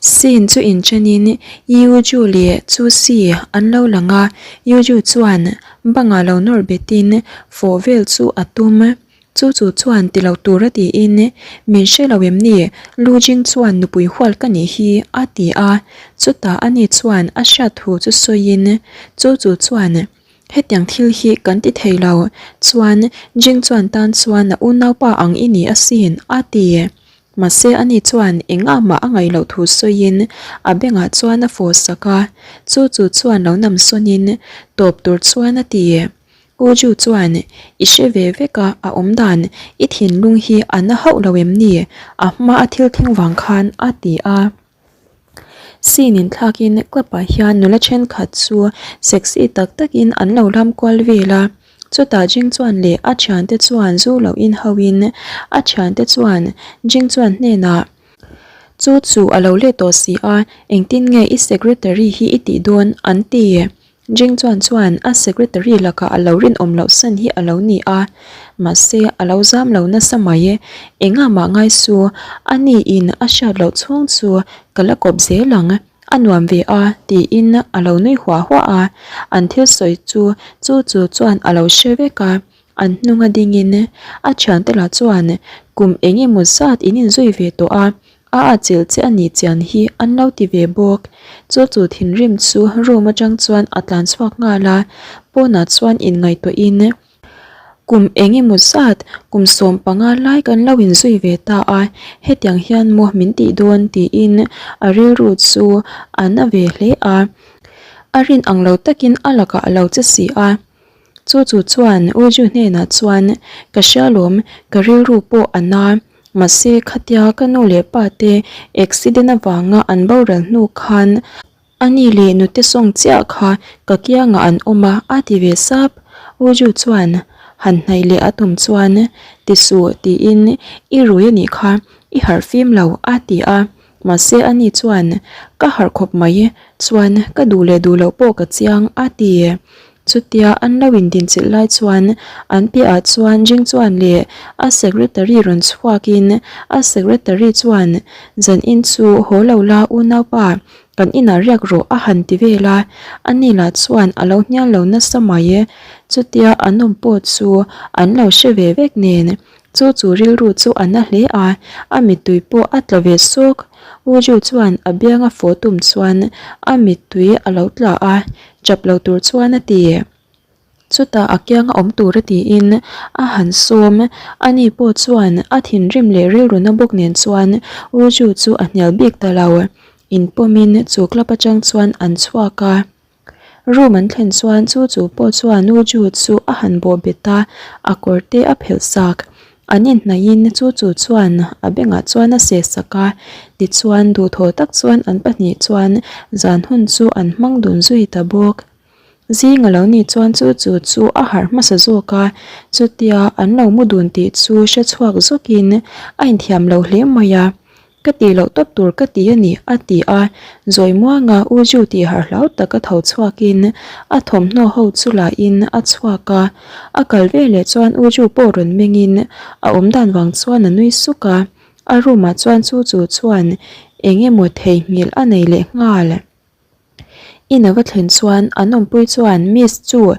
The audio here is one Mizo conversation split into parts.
Scene chu inṭenin Yu Ju leh Chu Si an lo lang a, Yu Ju chuan bangah lo nawr betin fawh vel chu a tum. Chu chu chuan ti lo tur a tiin, Min hre lo em ni? Lu Jing chuan nupui hual ka nih hi a ti a. Chutah ani chuan a hriat thu chu sawiin, Chu chu chuan hetiang thil hi kan ti thei lo, chuan Jing chuan tan chuan a unaupa ang i ni asin a ti. Mahse ani chuan engah mah a ngaih loh thu sawiin a bengah chuan a fawh sak a, chu chu chuan lo nam sawnin tawp tur chuan a ti. U Ju chuan, I hre ve vek a, a awm dan, i thinlung hi a na hauh lo em ni? A hma a thil thleng vang khan a ti a. Scene in thlakin club ah hian nula thenkhat chu sexy tak takin an lo lam kual vel a, chutah Jing chuan leh a thiante chuan zu lo in ho in a thiante chuan Jing chuan hnenah Chu chu a lo let tawh si a, engtin nge i secretary hi i tih dawn? an ti. Jing chuan chuan a secretary lakah a lo rinawm loh san hi a lo ni a, mahse a lo zam lo nasa mai. Engah mah ngai su, a ni in a hriat loh chhung chu ka la kawp zel ang, a nuam ve a tiin a lo nui huah huah a, an thil sawi chu chu chu chuan a lo hre vek a, an hnunga dingin a thiante lah chuan kum eng emaw zat in inzui ve tawh a, A atchilh che a nih chian hi an lo ti ve bawk. Chu chu thinrim chu room atang chuan a tlan chhuak nghal a, pawnah chuan inngaihtuahin kum eng emaw zat kum 15 lai kan lo inzui ve ta a, hetiang hian maw min tih dawn tiin a rilru chu a na ve hle a. A rin ang lo takin a lakah a lo che si a. Chu chu chuan Uju hnenah chuan ka hria lawm, ka rilru pawh a na. Mahse khatia ka nu leh pa te accident avanga an boral hnu khan ani leh nute sawng chiah kha ka kiangah an awm a, a ti ve sap. U Ju chuan han hnaih leh a tum chuan ti suh tiin i rui a nih kha i harh fim lo a ti a. Mahse ani chuan ka harh khawp mai chuan ka duh leh duh loh pawh ka chiang a ti. Chutia an lo indinchilh lai chuan an piahah chuan Jing chuan leh a secretary rawn chhuakin a secretary chuan zan in chu haw lo la unaupa kan inah riak rawh a han ti vel a, ani lah chuan a lo hnial lo nasa mai. Chutia an awm pawh chu an lo hre ve vek nen Chu chu rilru chu a na hle a, a mittui pawh a tla ve sawk. U Ju chuan a bianga fawh tum chuan a mittui a lo tla a, chap lo tur chuan a ti. Chutah a kianga awm tur a tiin a han sawm. Ani pawh chuan a thinrim leh rilru na bawk nen chuan U Ju chu a hnial bik ta lo. Inpawmin chu club atang chuan an chhuak a. Room an thlen chuan chu chu pawh chuan Nu Ju chu a han bawh bet a, a kawr te a phelh sak. An inhnaihin chu chu chuan a bengah chuan a seh sak a, tichuan duhthawh tak chuan an pahnih chuan zan hun chu an hmang dun zui ta bawk. Zing a lo nih chuan chu chu chu a harh hmasa zawk a, chutia an lo mu dun tih chu hre chhuak zawkin a inthiam lo hle mai a. Ka tih loh tawp tur ka ti a ni, a ti a. Zawi muanga U Ju tih harh hlau taka tho chhuakin a thawmhnaw ho chu lahin a chhuak a. A kal ve leh chuan U Ju pawh rawn mengin a awm dan vang chuan a nui suk a. A room ah chuan chu chu chuan eng emaw theihnghilh a nei leh nghal. In a va thlen chuan an awmpui chuan Miss chu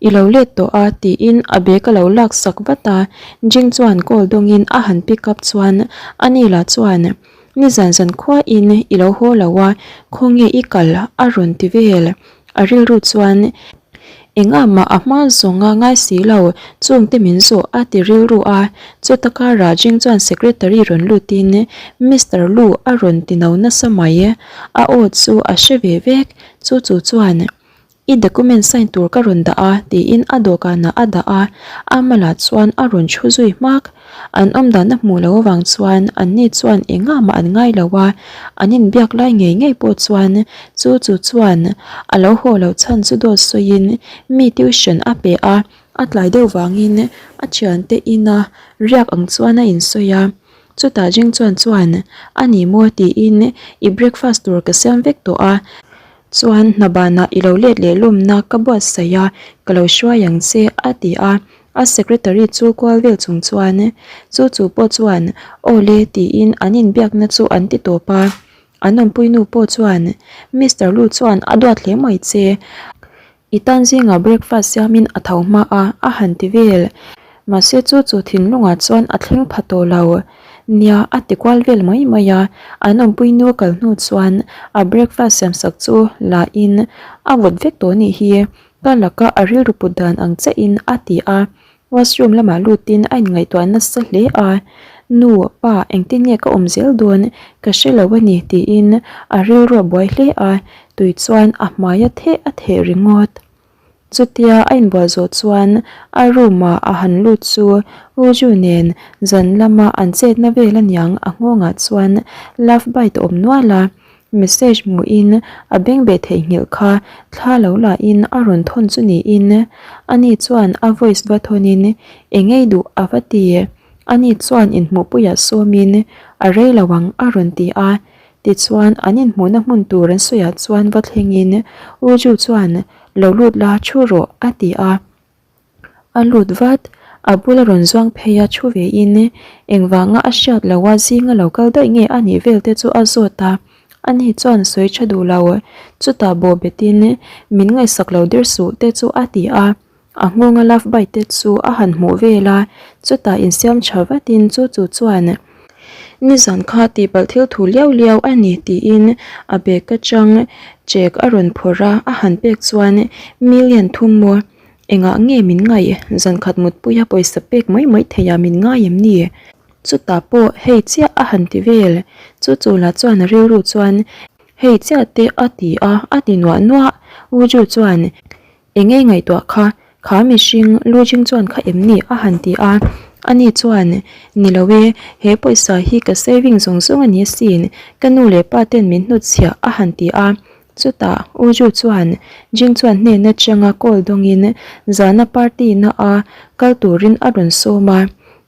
i lo let tawh a tiin a bag a lo lak sak vat a, Jing chuan call dawngin a han pick up chuan ani lah chuan nizan zan khuain i lo haw lo a, khawnge i kal a rawn ti vel. A rilru chuan Engah mah a hma zawnga ngai si lo, chungte min zawh a ti rilru a. Chuta karah Jing chuan secretary rawn lutin Mister Lu a rawn ti no nasa mai. A aw chu a hre ve vek. Chu chu chuan I document sign tur ka rawn dah a tiin a dawhkanah a dah a, a malah chuan a rawn thu zui hmak. An awm dan a hmuh loh avang chuan anni chuan engah mah an ngai lo a, an inbiak lai ngei ngei pawh chuan chu chu chuan a lo haw loh chhan chu dawt sawiin mi tuition a pe a, a tlai deuh vangin a thiante ina riak ang chuan a insawi a, chutah Jing chuan chuan a ni maw tiin i breakfast tur ka siam vek tawh a, chuan hna banah i lo let leh lawmna ka buatsaih a, ka lo hruai ang che a ti a. A secretary chu kual vel chung chuan chu chu pawh chuan aw le tiin an inbiakna chu an ti tawp a. An awmpui nu pawh chuan, Mister Lu chuan a duat hle mai che. I tan zingah breakfast siamin a tho hma a, a han ti vel. Mahse chu chu thinlungah chuan a thleng pha tawh lo. Nia, a ti kual vel mai mai a. An awmpui nu a kal hnu chuan a breakfast siam sak chu la in a vawt vek tawh nih hi. Ka laka a rilru put dan ang chiah in a ti a. Washroom lamah lutin a inngaihtuah nasa hle a, Nu, pa, engtin nge ka awm zel dawn? Ka hre lo a ni, tiin a rilru a buai hle a, tui chuan a hmai a theh a theh ringawt. Chutia a inbual zawh chuan a room ah a han lut chu Uju nen zan lama an chetna vel aniang a nghawngah chuan love bite a awm nual a, Message hmuhin a bengbeh theihnghilh kha thla lo lahin a rawn thawn chu niin ani chuan a voice va thawnin engei duh a va ti. Ani chuan inhmuhpuiah sawmin a rei lo ang a rawn ti a. Tichuan an inhmuhna hmun tur an sawiah chuan va thlengin Uju chuan lo lut la thu rawh a ti a. A lut vat, a bula rawn zuang phei a thu ve in engvanga a hriat lo a zinga lo kal daih nge a nih vel te chu a zawt a, ani chuan sawi tha duh lo, chutah bawh bet in min ngaihsak lo der suh te chu a ti a, a nghawnga love bite te chu a han hmuh vel a, chutah insiam tha vat in chu chu chuan. Nizan kha tihpalh thil thu liau liau a ni tiin a bag atang check a rawn phawrh a, a han pek chuan million thum maw Engah nge min ngaih? Zan khat mutpuia pawisa pek mai mai theiah min ngai em ni? Chutah pawh hei chiah a han ti vel. Chu chula chuan a rilru chuan hei chiah te a ti a, a ti nuah nuah. U Ju chuan Engei ngaihtuah kha, kha mihring Lu Jing chuan kha em ni? a han ti a. Ani chuan Ni lo e, he pawisa hi ka saving zawng zawng a ni asin, ka nu leh pa ten min hnutchhiah a han ti a. Chutah U Ju chuan Jing chuan hnen atanga call dawngin zana party na a kal turin a rawn sawm a,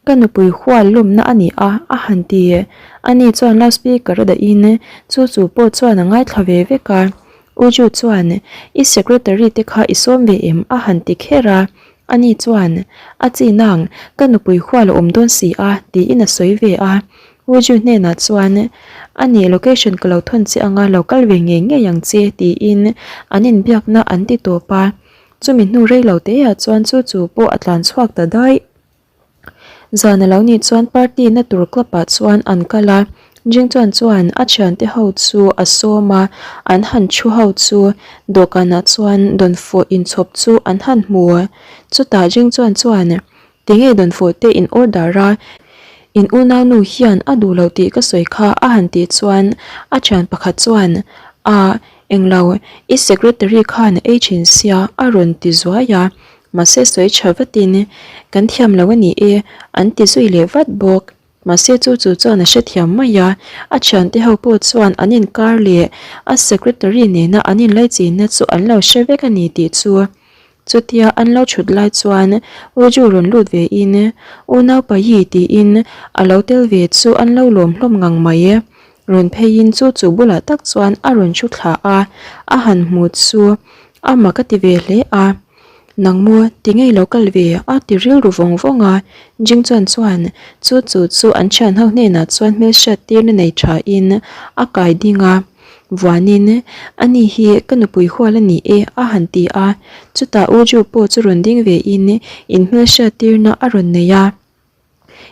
ka nupui hual lawmna a ni a a han ti. Ani chuan loudspeaker a dahin chu chu pawh chuan a ngaithla ve vek a. U Ju chuan I secretary te kha i sawm ve em? a han ti kher a. Ani chuan A chi nang, ka nupui hual a awm dawn si a tiin a sawi ve a. U Ju hnenah chuan, A nih location ka lo thawn che anga lo kal ve ngei ngei ang che tiin an inbiakna an ti tawp a. Chumi hnu rei lo teah chuan chu chu pawh a tlan chhuak ta daih. Zan a lo nih chuan party na tur club ah chuan an kal a, Jing chuan chuan a thiante ho chu a sawm a, an han thu ho chu dawhkanah chuan dawnfawh inchhawp chu an han hmu. Chutah Jing chuan chuan Tinge dawnfawh te in order a, in unaunu hian a duh lo tih ka sawi kha a han tih chuan a thian pakhat chuan Ah englo, i secretary khan a ei thin sia a rawn ti zuai a, mahse sawi tha vatin kan thiam lo a ni e an ti zui leh vat bawk. Mahse chu chu chuan a hrethiam mai a, a thiante ho pawh chuan an inkar leh a secretary nena an inlaichinna chu an lo hre vek a ni tih chu. Chutia an lo thut lai chuan Uju rawn lut ve in Unaupa Yi tiin a lo tel ve chu an lo lawm hlawm ngang mai. Rawn pheiin chu chu bulah tak chuan a rawn thu thla a, a han hmu chu a mak a ti ve hle a. Nang maw, ti ngei lo kal ve a ti rilru vawng vawng a, Jing chuan chuan chu chu chu an thian ho hnenah chuan hmelhriat tirna nei tha in a kai ding a, Vuanin ani hi ka nupui hual a ni e a han ti a, chutah U Ju pawh chu rawn ding ve in in hmelhriat tirna a rawn nei a.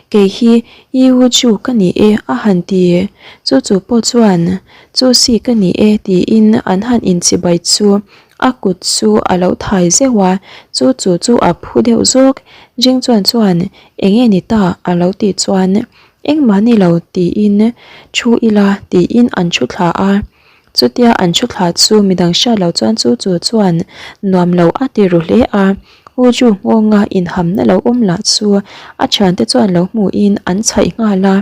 Kei hi I U Chu ka ni e a han ti. Chu chu pawh chuan Chu si ka ni e tiin an han inchibai chu a kut chu a lo thai zeuh a, chu chu chu a phu deuh zawk. Jing chuan chuan eng nge ni ta a lo tih chuan engmah ni lo tiin thu ila tiin an thu thla a. Chutia an thu thla chu midang hriat loh chuan chu chu chuan nuam lo a ti ru hle a, U Ju nghawnga inhamna lo awm lah chu a thiante chuan lo hmuhin an chhaih nghal a,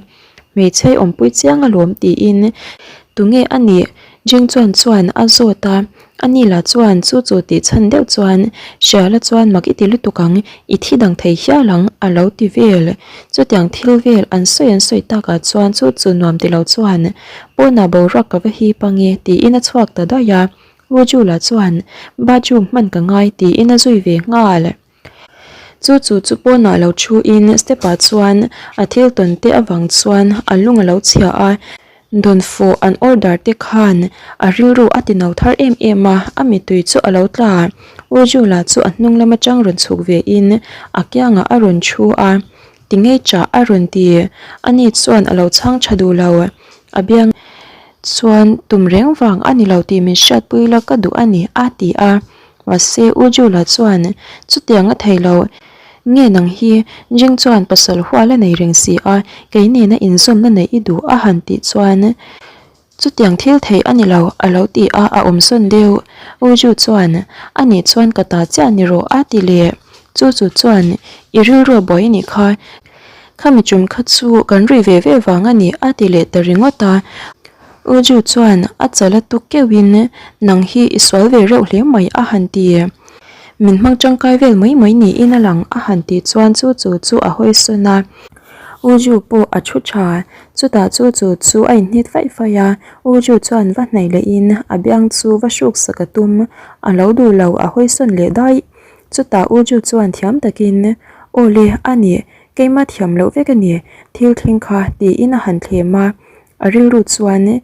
Hmeichhe awmpui chiang alawm tiin tunge a nih Jing chuan chuan a zawt a. Ani lah chuan chu chu tih chhan deuh chuan Hriala chuan mak i ti lutuk ang, i thi dang thei hial ang a lo ti vel. Chutiang thil vel an sawi an sawi takah chuan chu chu nuam ti lo chuan pawnah boruak ka va hip ange tiin a chhuak ta daih a. U Jula chuan bathroom hman ka ngai tiin a zui ve nghal. Chu chu chu pawnah lo thu in step ah chuan a thil tawn te avang chuan a lung a lo chhia a. Dawnfawh an order te khan a rilru a ti no thar em em a, a mittui chu a lo tla. Ujula chu a hnung lam atang rawn chhuk ve in a kiangah a rawn thu a, ti ngei chah a rawn ti. Ani chuan a lo chhang tha duh lo. A biang chuan tum reng vang a ni lo tih min hriatpui la ka duh a ni a ti a. Mahse Ujula chuan chutiang a thei lo. Nge nang hi Jing chuan pasal hual a nei reng si a, kei nena inzawmna neih i duh a han tih chuan chutiang thil theih a ni lo a lo ti a, a awm sawn deuh. U Ju chuan a nih chuan ka ta chiah ni rawh a ti leh. Chu chu chuan i rilru a buai a nih kha, khami tum kha chu kan rui ve ve vang a ni a ti leh ta ringawt a. U Ju chuan a chal a tuk keuhin nang hi i sual ve reuh hle mai a han ti. Min hmang tangkai vel mai mai niin a lang a han tih chuan chu chu chu a hawi sawn a. U Ju pawh a thu tha. Chutah chu chu chu a inhnit faih faih a. U Ju chuan va hnaih lehin a biang chu va hruk sak a tum. A lo duh lo a hawi sawn leh daih. Chutah U Ju chuan thiam takin, Aw le, a nih, keimah thiam loh vek a ni, thil thleng kha, tiin a han thlem a. A rilru chuan,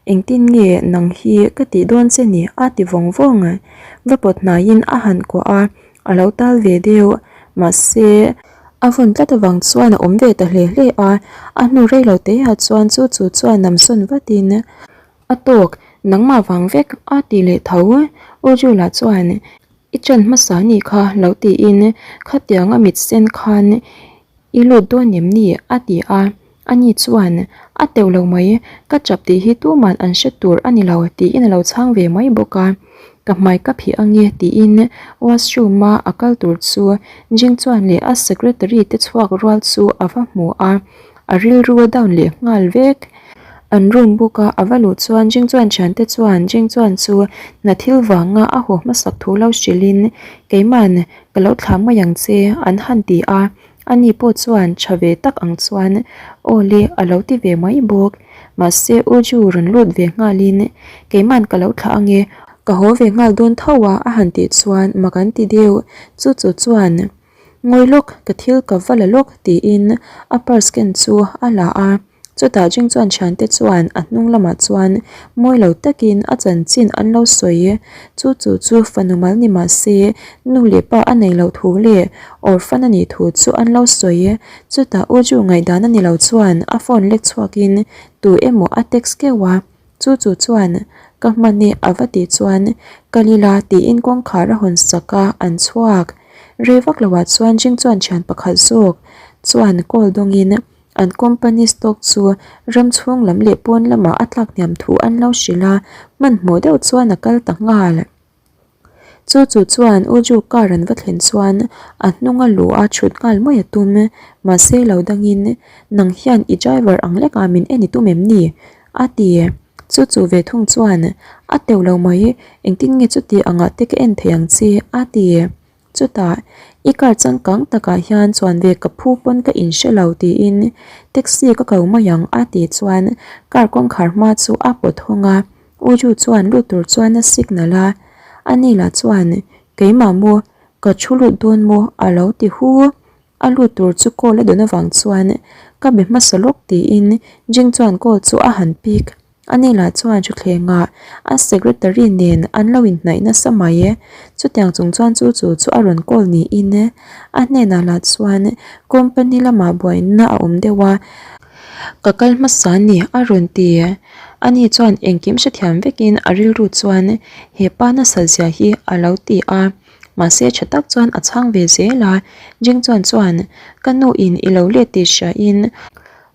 Engtin nge nang hi ka tih dawn che ni? a ti vawng vawng. Va pawt hnaiin a han kuah a, a lo tal ve deuh. Mahse, a vawn tlat avang chuan a awm ve ta hle hle a. A hnu rei lo teah chuan chu chu chuan namsawn vatin, A tawk, nangmah vang vek a ti leh tho. U Jula chuan, I chan hmasa nih kha lo tiin khatianga mit sen khan I lut dawn em ni? a ti a. Ani chuan, A teuh lo mai, ka chap tih hi tuman an hre tur a ni lo tiin a lo chhang ve mai bawk a. Ka hmai ka phih ange tiin washroom a a kal tur chu Jing chuan leh a secretary te chhuak rual chu a va hmu a, a rilru a down leh nghal vek. An room book a a va luh chuan Jing chuan thiante chuan Jing chuan chu hna thil vanga a haw hmasak thu lo hrilhin Keiman ka lo thlah mai ang che an han ti a. Ani pawh chuan tha ve tak ang chuan aw le a lo ti ve mai bawk. Mahse U Ju rawn lut ve nghalin keiman ka lo thlah ange, ka haw ve nghal dawn tho a a han tih chuan mak an ti deuh. Chu chu chuan ngawi lawk ka thil ka va la lawk tiin a purse ken chu a la a. Chutah Jing chuan thiante chuan a hnung lamah chuan mawi lo takin a chanchin an lo sawi. Chu chu chu fanu mal ni mah se nu leh pa a nei loh thu leh orphan a nih thu chu an lo sawi. Chutah U Ju ngaihdan a ni lo chuan a phone lek chhuakin tu emaw a text keuh a. Chu chu chuan ka hman e a va tih chuan ka lila tiin kawngkhar a hawn sak a an chhuak. Rei vak loah chuan Jing chuan thian pakhat zawk chuan call dawngin An company stock chu ram chhung lam leh pawn lamah a tlak hniam thu an lo hrilh a, hmanhmawh deuh chuan a kal ta nghal. Chu chu chuan U Ju car an va thlen chuan a hnung a luh a chhut nghal mai a tum, mahse lo dangin nang hian i driver ang lekah min en i tum em ni? a ti. Chu chu ve thung chuan a teuh lo mai, engtin nge chuti angah te ka en thei ang che? a ti. Chutah, i car changkang takah hian chuan ve ka phu pawn ka inhre lo tiin taxi ka ko mai ang a tih chuan car kawngkhar hma chu a pawt hawng a, U Ju chuan lut tur chuan a signal a, ani lah chuan keimah maw ka thu lut dawn maw a lo ti hu, a lut tur chu call a dawn avang chuan ka be hmasa lawk tiin Jing chuan call chu a han pick. Ani lah chuan thutthlengah a secretary nen an lo inhnaih nasa mai e. Chutiang chung chuan chu chu chu a rawn call niin a hnenah lah chuan company lamah buaina a awm deuh a, ka kal hmasa ni a rawn ti. Ani chuan engkim hrethiam vekin a rilru chuan he pa nasa zia hi a lo ti a, mahse tha tak chuan a chhang ve zel a. Jing chuan chuan ka nu in i lo let tih hriain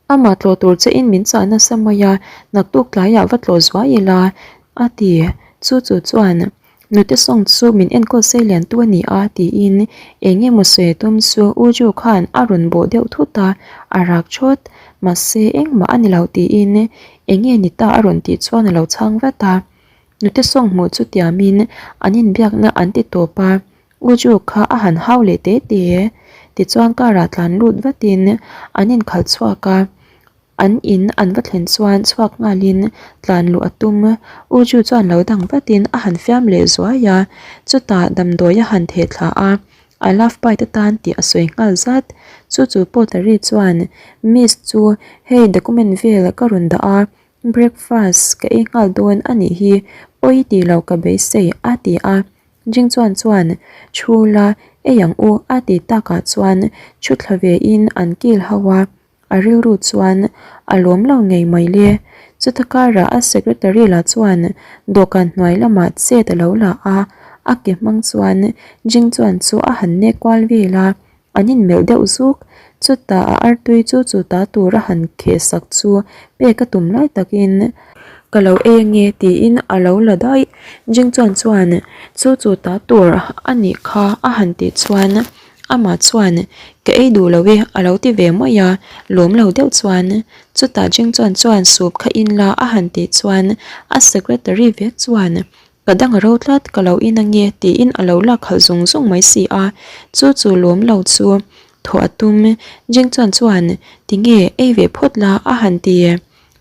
Amah tlawh tur che in min chah nasa mai a, naktuk tlaiah va tlawh zuai ila a ti. Chu chu chuan nute sawng chu min enkawl sei lian tu a ni a tiin eng emaw sawi tum chu U Ju khan a rawn bawh deuh thut a, a rak thawt. Mahse engmah a ni lo tiin eng nge ni ta a rawn tih chuan a lo chhang vat a. Nute sawng hmuh chu tiamin an inbiakna an ti tawp a. U Ju kha a han hau leh te te. Tichuan car ah tlan lut vatin an inkhalh chhuak a, an in an va thlen chuan chhuak nghalin tlan luh a tum. U Ju chuan lo dang vatin a han fiam leh zuai a, chutah damdawi a han theh thla a, a love bite atan tih a sawi nghal zat. Chu chu pawh Tari chuan Miss chu hei document vel ka rawn dah a. Breakfast ka ei nghal dawn a nih hi, pawi tih loh ka beisei a ti a. Jing Chuan chuan thu la ei ang u a ti takah chuan thu thla ve in an kil ho a, a rilru chuan a lawm lo ngei mai le. Chuta karah a secretary lah chuan dawhkan hnuai lamah chet a lo la a, a ke hmang chuan Jing Chuan chu a han nek kual vel a. An inmelh deuh zuk. Chutah a artui chu chuta tur a han kheh sak chu pek a tum lai takin ka lo ei ange tiin a lo la daih. Jing chuan chuan chu chuta tur a nih kha a han tih chuan amah chuan ka ei duh lo e a lo ti ve mai a, lawm lo deuh chuan chutah Jing chuan chuan soup kha in la a han tih chuan a secretary vek chuan Ka dang a ro tlat, ka lo in ange tiin a lo lak khalh zung zung mai si a, chu chu lawm lo chu thawh a tum. Jing chuan chuan tinge ei ve phawt la a han ti.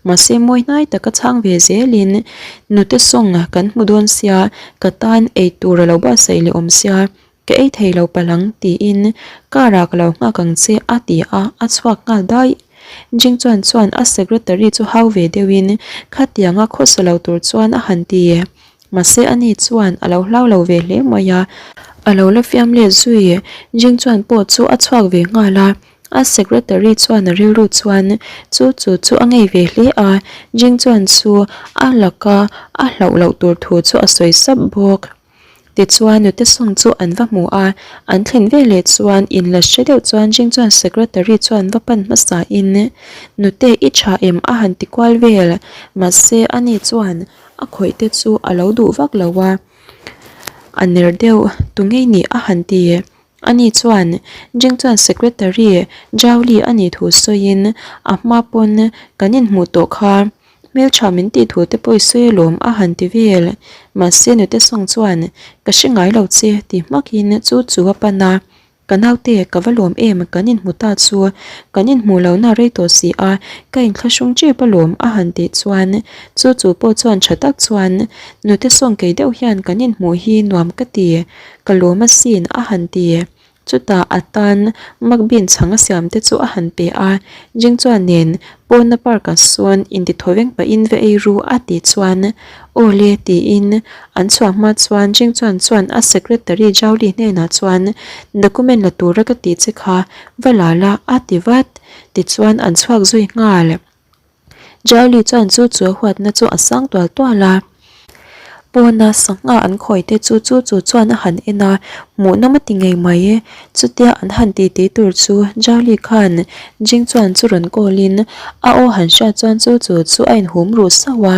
Mahse mawi hnai taka chhang ve zelin nute sawng kan hmu dawn sia, ka tan ei tur a lo buatsaih leh awm sia, ka ei thei lo palh ang tiin car ah ka lo nghak ang che a ti a, a chhuak nghal daih. Jing chuan chuan a secretary chu hau ve deuhin khatianga khawsa lo tur chuan a han ti. Mahse ani chuan a lo hlau lo ve hle mai a, a lo la fiam let zui. Jing chuan pawh chu a chhuak ve nghal a, a secretary chuan a rilru chuan chu chu chu a ngei ve hle a, Jing chuan chu a laka a hlauh loh tur thu chu a sawi sap bawk. Tichuan nute sawng chu an va hmu a, an thlen veleh chuan inla hre deuh chuan Jing chuan secretary chuan va pan hmasa in nute i tha em a han ti kual vel mahse ani chuan a khawih te chu a lo duh vak lo a, a ner deuh tu ngei nih a han ti. Ani chuan Jing chuan secretary Zhao Li a nih thu sawiin a hma pawn kan inhmuh tawh kha. Hmeltha min tih thu te pawh i sawi alawm a han ti vel. Mahse nute sawng chuan ka hre ngai lo che ti hmakin chu chu a pan a. Ka naute ka va lawm em kan inhmu ta chu kan inhmuh lohna rei tawh si a ka inthlahrung tep alawm a han tih chuan chu chu pawh chuan tha tak chuan nute sawng kei deuh hian kan inhmuh hi nuam ka ti ka lawm asin a han ti. Chutah a tan Mukbin chhang a siam te chu a han pe a, Jing chuan nen pawna park ah sawn inti thaw veng pahin va ei ru a tih chuan Aw le tiin an chhuah hma chuan Jing chuan chuan a secretary Zhao Li hnenah chuan document la tura ka tih che kha va la la a ti vat tichuan an chhuak zui nghal. Jali chuan chu chu a huatna chu a sang tual tual a, pawna sangha an khawi te chu chu chu chuan a han en a, hmuhnawm a ti ngei mai e. Chutia an han titi tur chu Jali khan Jing chuan chu rawn call in a aw han hriat chuan chu chu chu a inhum ruh sauh a.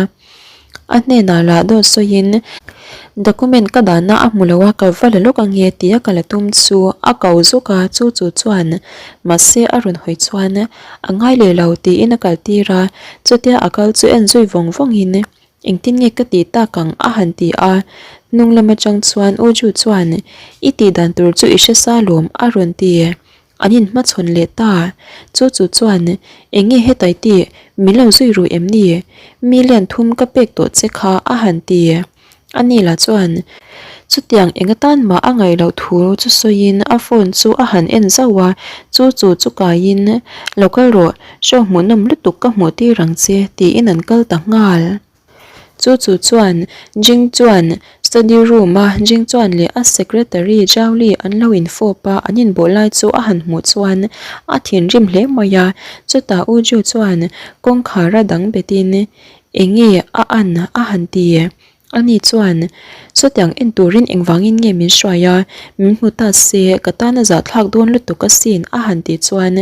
A hnenah lah dawt sawiin document ka dahna a hmu lo a ka va la lawk ange tia ka la tum chu a ko zuk a chu chu chuan mahse a rawn hawi chuan a ngai leh lo tiin a kal tir a chutia a kal chu en zui vawng vawng in engtin nge ka tih tak ang a han ti a hnung lam atang chuan U Ju chuan i tih dan tur chu i hre sa lawm a rawn ti. An inhmachhawn leh ta. Chu chu chuan, Eng nge hetai tih min lo zui rui em ni? Million thum ka pek tawh che kha a han ti. A ni lah chuan, Chutiang eng atan mah a ngaih loh thu chu sawiin a phone chu a han en zauh a, chu chu chu kaiin, Lo kal rawh, show hmuhnawm lutuk ka hmuh tir ang che, tiin an kal ta nghal. Chu chu chuan Jing chuan study room a Jing chuan leh a secretary Zhao Li an lo infawp a, an inbawh lai chu a han hmuh chuan a thinrim hle mai a. Chutah U Ju chuan kawngkhar a dang betin eng nge a an a han ti. Ani chuan sawtiang en turin engvangin nge min hruai a, min hmu ta se ka tan a zahthlak dawn lutuk asin a han tih chuan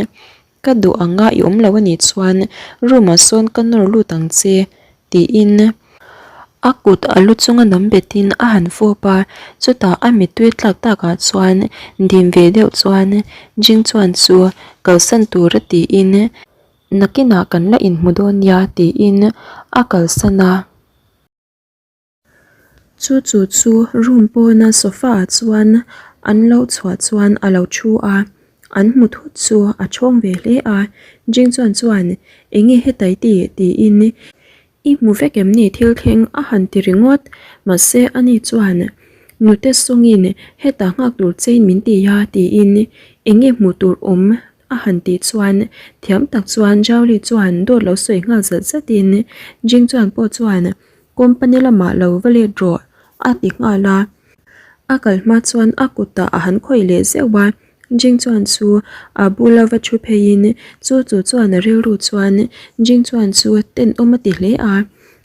Ka duh anga i awm lo a nih chuan room ah sawn ka nawr lut ang che tiin a kut a lu chunga nam betin a han fawp a, chutah a mittui tlak takah chuan dim ve deuh chuan Jing chuan chu kalsan tur a tiin nakinah kan la inhmu dawn nia tiin a kalsan a. Chu chu chu room pawna sofa ah chuan an lo chhuah chuan a lo thu a, an hmu thut chu a chhawng ve hle a, Jing chuan chuan eng nge hetai tih tiin i hmu vek em ni thil thleng a han ti ringawt mahse ani chuan nute sawngin hetah nghak tur chein min ti a tiin eng nge hmuh tur awm. A han tih chuan thiam tak chuan Zhao Li chuan dawt lo sawi nghal zat zatin Jing Chuan pawh chuan company lamah lo va let rawh a ti nghal a. A kal hma chuan a kutah a han khawih leh zeuh a, Jing Chuan chu a bula va thu pheiin chu chu chuan a rilru chuan Jing Chuan chu tenawm a ti hle a.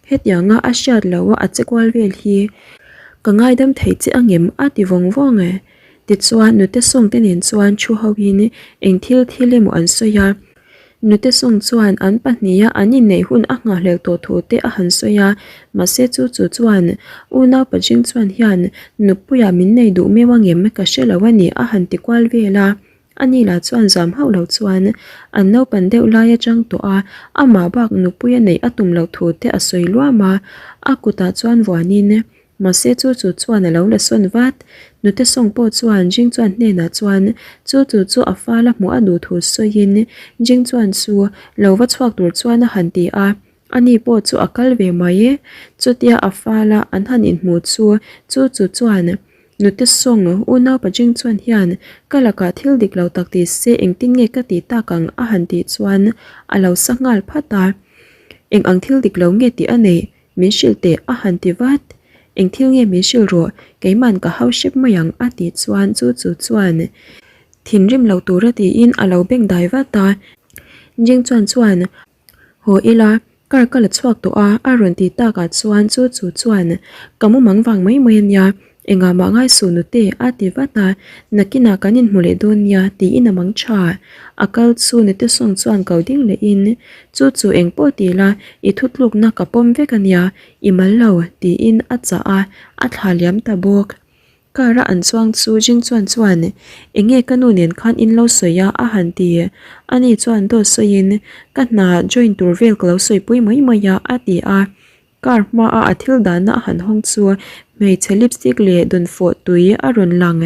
Hetianga a hriat loh a a che kual vel hi ka ngaidam thei che angem a ti vawng vawng e. Tichuan nute sawngte nen chuan thu hoin eng thil thil emaw an sawi a. Nute sawng chuan an pahniha an inneih hun a nghahhlel tawh thu te a han sawi a, mahse chu chu chuan unau pajing chuan hian nupuia min nei duh meu angem ka hre lo a ni a han ti kual vel a. Ani lah chuan zam hauh lo chuan an naupan deuh lai atang tawh a, amah bak nupui a neih a tum loh thu te a sawi luam a, a kutah chuan vuanin mahse chu chu chuan a lo la sawn vat. Nute sawng pawh chuan Jing chuan hnenah chuan chu chu chu a fal a hmuh a duh thu sawiin Jing chuan chu lo va chhuak tur chuan a han ti a, ani pawh chu a kal ve mai. Chutia a fala an han inhmuh chu chu chu chuan Nute sawng, unau Pajing chuan hian ka lakah thil dik lo tak ti se engtin nge ka tih tak ang a han tih chuan a lo sa nghal phat a. Eng ang thil dik lo nge tih a neih min hrilh teh a han ti vat. Eng thil nge min hrilh rawh, keiman ka hau hrep mai ang a tih chuan chu chu chuan thinrim lo tura tiin a lo beng dai vat a. Jing chuan chuan Haw ila, car ka la chhuak tawh a, a rawn ti takah chuan chu chu chuan ka mumang vang mai mai a nia, engah mah ngai suh nute a ti vat a, nakinah kan inhmu leh dawn nia tiin a mang tha. A kal chu nute sawng chuan ko ding lehin chu chu eng pawh ti la, i thutlukna ka pawm vek a nia, i mal lo tiin a chah a, a thla liam ta bawk. Car a an chuang chu Jing chuan chuan enge ka nu nen khan in lo sawi a a han ti. Ani chuan dawt sawiin ka hna join tur vel ka lo sawipui mai mai a a ti a. Car hma a a thil dahna a han hawng chu hmeichhe lipstick leh dawnfawh tui a rawn lang.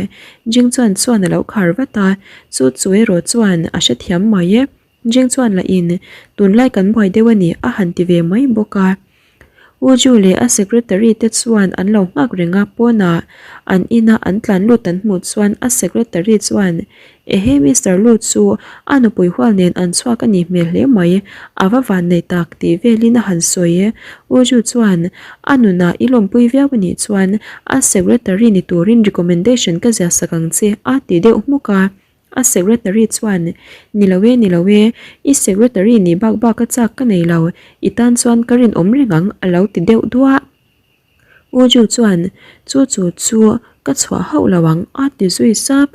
Jing chuan chuan a lo khar vat a, chu chu erawh chuan a hrethiam mai. Jing chuan lah in tunlai kan buai deuh a ni a han ti ve mai bawk a. U Ju leh a secretary te chuan an lo nghak reng a, pawnah an ina an tlan lut an hmuh chuan a secretary chuan Ehe Mister Lu chu a nupui hual nen an chhuak a nih hmel hle mai, a va van nei tak tih velin a han sawi. U Ju chuan a nunah i lawmpui viau a nih chuan a secretary ni turin recommendation ka ziah sak ang che a ti deuh hmuk a. A secretary chuan, Ni lo e, ni lo e, i secretary nih bak bak a chak ka nei lo, i tan chuan ka rinawm reng ang a lo ti deuh duah. U Ju chuan, Chu chu chu ka chhuah hauh lo ang a ti zui sap.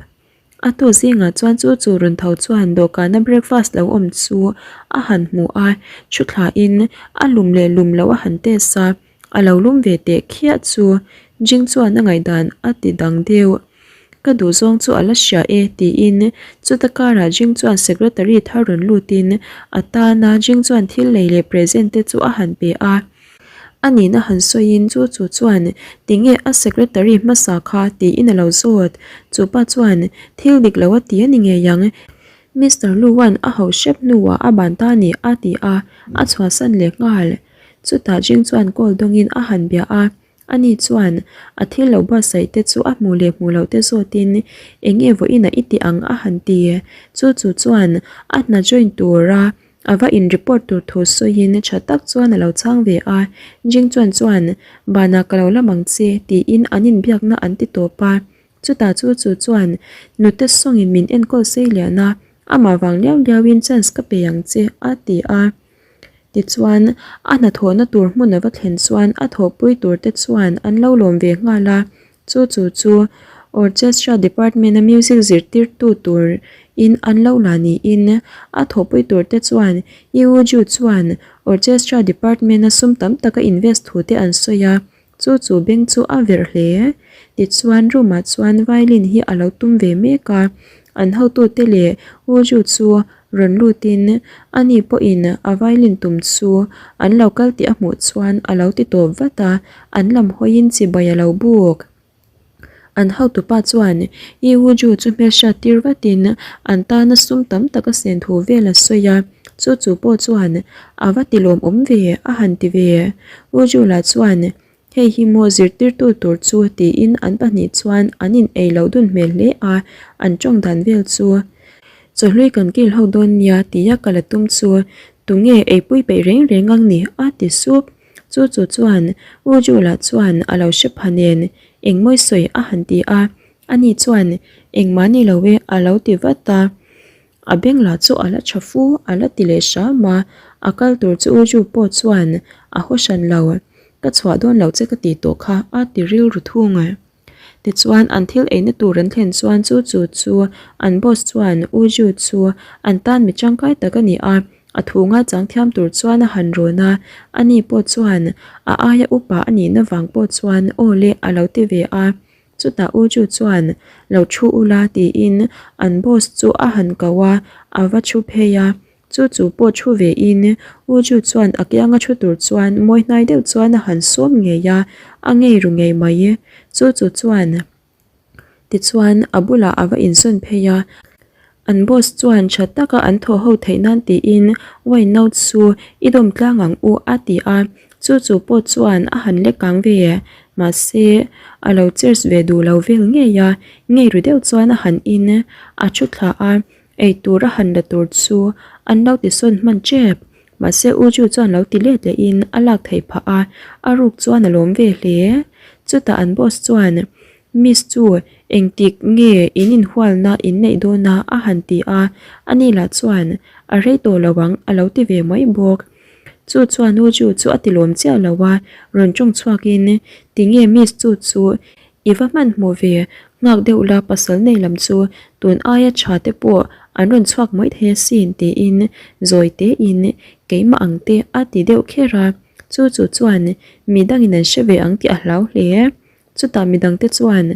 A tu zingah chuan chu chu rawn tho chuan dawhkana breakfast lo awm chu a han hmu a, thu thlain a lum leh lum loh a han test a, a lo lum ve teh khiah chu Jing chuan a ngaihdan a ti dang deuh. Ka duhzawng chu a la hria e tiin chuta karah Jing chuan secretary thar rawn lutin a tana Jing chuan thil lei leh present te chu a han pe a. A nihna han sawiin chu chu chuan tinge a secretary hmasa kha tiin a lo zawt. Chupa chuan thil dik lo a ti a ni ngei ang. Mister Lu-a'n a hauh hrep hnuah a ban ta ni a ti a, a chhuahsan leh nghal. Chutah Jing chuan call dawngin a han bia a. Ani chuan a thil lo buatsaih te chu a hmuh leh hmuh loh te zawtin eng nge vawiinah i ti ang a han ti. Chu chu chuan a hna join tura a va in report tur thu sawiin tha tak chuan a lo chhang ve a. Jing chuan chuan banah ka lo lam ang che tiin an inbiakna an ti tawp a. Chutah chu chu chuan nute sawngin min enkawl sei lian a, amah vang liau liauin chance ka pe ang che a ti a. Tichuan, a hnathawhna tur hmun a va thlen chuan a thawhpui tur te chuan an lo lawm ve nghal a, chu chu chu Orchestra Department a music zirtirtu tur in an lo la niin a thawhpui tur te chuan Yu Ju chuan Orchestra Department a sum tam tak a invest thu te an sawi a. Chu chu beng chu a verh hle. Tichuan room ah chuan violin hi a lo tum ve mek a, an hotute leh U Ju chu rawn lutin ani pawhin a violin tum chu an lo kal tih a hmuh chuan a lo ti tawp vat a, an lam hawiin chibai a lo buk. An hotupa chuan U Ju chu hmelhriat tir vatin an tana sum tam tak a sen thu vel a sawi a, chu chu pawh chuan a va ti lawmawm ve a han ti ve. U Ju lah chuan hei hi maw zirtirtu tur chu tiin an pahnih chuan an in ei loh dun hmel hle a, an tawng dan vel chu. Chawhlui kan kil ho dawn nia tia ka la tum chu tunge eipui peih reng reng ang ni a ti sup. Chu chu chuan U Jula chuan a lo hre pha nen engmawi sawi a han ti a, ani chuan engmah ni lo e a lo ti vat a. A beng lah chu a la tha fu a la ti leh hram a, a kal tur chu U Ju pawh chuan a haw hran lo. Ka chhuah dawn loh che ka tih tawh kha a ti rilru thung. Tichuan an thil eina tur an thlen chuan chu chu chu an boss chuan U Ju chu an tan mi tangkai tak a ni a, a thu ngaichang thiam tur chuan a han rawn a, ani pawh chuan a aia upa a nihna vang pawh chuan aw le a lo ti ve a. Chutah U Ju chuan lo thu ula tiin an boss chu a han ko a, a va thu phei a. Chu chu pawh thu ve in U Ju chuan a kianga thu tur chuan mawi hnai deuh chuan a han sawm ngei a, a ngei ru ngei mai. Chu chu chuan tichuan a bulah a va insawn phei a, an boss chuan tha taka an thaw ho theih nan tiin wine no chu i dawm tlang ang u a ti a, chu chu pawh chuan a han lek kang ve. Mahse a lo cheers ve duh lo vel ngei a, ngei ru deuh chuan a han in a thu thla a. Eitur a han la tur chu an lo ti sawn hman tep. Mahse U Ju chuan lo ti let lehin a lak theih phah a, a ruk chuan a lawm ve hle. Chutah an boss chuan, Miss chu engtik nge in inhualna in neih dawn a? a han ti a, ani lah chuan, A rei tawh lo ang a lo ti ve mai bawk. Chu chuan U Ju chu a ti lawm chiah lo a, rawn tawng chhuakin, Tinge Miss chu chu I va hmanhmawh ve, nghak deuh la pasal nei lam chu tun aia tha te pawh an rawn chhuak mai thei asin tiin zawi tein keimah ang te a ti deuh kher a, chu chu chuan midangin an hre ve ang tih a hlau hle. Chutah midangte chuan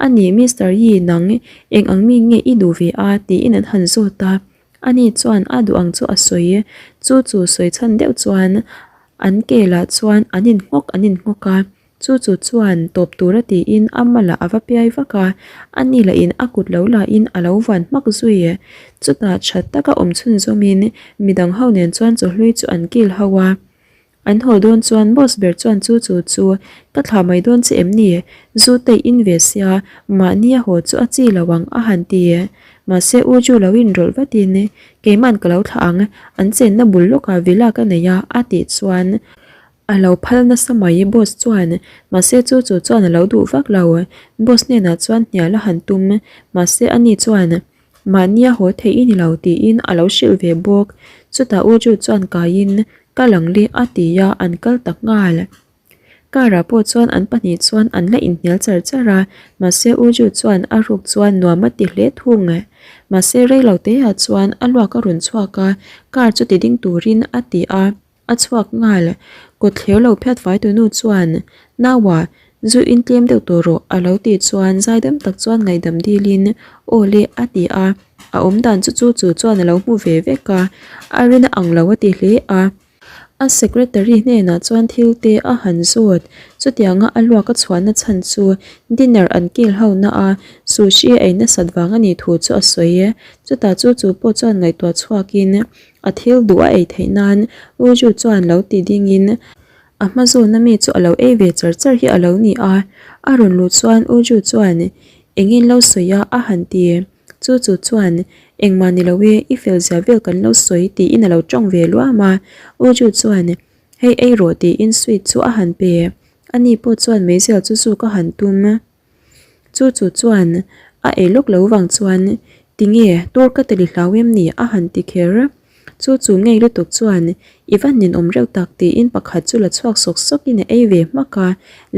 a ni Mister Yi nang eng ang mi nge i duh ve a tiin an han zawt a, ani chuan a duh ang chu a sawi, chu chu sawi chhan deuh chuan an ke lah chuan an innghawk an innghawk a. Chu chu chuan tawp tura tiin a malah a va piai vak a, a ni lahin a kut lo lahin a lo van hmak zui. Chutah tha taka awm chhunzawmin midang ho nen chuan chawhlui chu an kil ho a. An haw dawn chuan boss ber chuan chu chu chu ka thlah mai dawn che em ni? Zu te in ve sia, mahni a haw chu a chi lo ang a han ti. Mahse U Ju lo inrawlh vatin keiman ka lo thlah ang, an chenna bul lawkah villa ka nei a a tih chuan A lo phal nasa mai boss chuan, mahse chu chu chuan a lo duh vak lo. Boss hnenah chuan hnial a han tum, mahse ani chuan mahnia haw theih i ni lo tiin a lo hrilh ve bawk. Chutah U Ju chuan kaiin ka lang le a ti a, an kal ta nghal. Car ah pawh chuan an pahnih chuan an la inhnial char char a, mahse U Ju chuan a ruk chuan nuam a ti hle thung. Mahse rei lo te ah chuan a luak a rawn chhuak a, car chu ti ding turin a ti a. A chhuak nghal. Kawt thler lo phiat fai tunu chuan, Naua, zu in tlem deuh tawh rawh a lo tih chuan zaidam tak chuan ngaihdam dilin, Aw le a ti a. A awm dan chu chu chu chuan a lo hmu ve vek a, a rin a ang lo a ti hle a. A secretary hnenah chuan thil te a han zawt. Chutianga a luak a chhuahna chhan chu dinner an kil ho na a, sushi a ei nasat vang a nih thu chu a sawi. Chutah chu chu pawh chuan ngaihtuah chhuakin, A thil duh a ei theih nan U Ju chuan lo ti dingin a hma zawna mi chu a lo ei ve char char hi a lo ni a. A rawn luh chuan U Ju chuan engin lo sawi a a han ti. Chu chu chuan engmah ni lo e, i fel zia vel kan lo sawi tiin a lo tawng ve luam a. U Ju chuan hei ei rawh tiin sweet chu a han pe. Ani pawh chuan meizial chu zuk a han tum. Chu chu chuan a ei lawk lo vang chuan tinge tur ka teli hlau em ni a han ti kher. Chu chu ngei lutuk chuan i va ninawm reuh tak tiin pakhat chu la chhuak sawk sawk in a ei ve hmak a,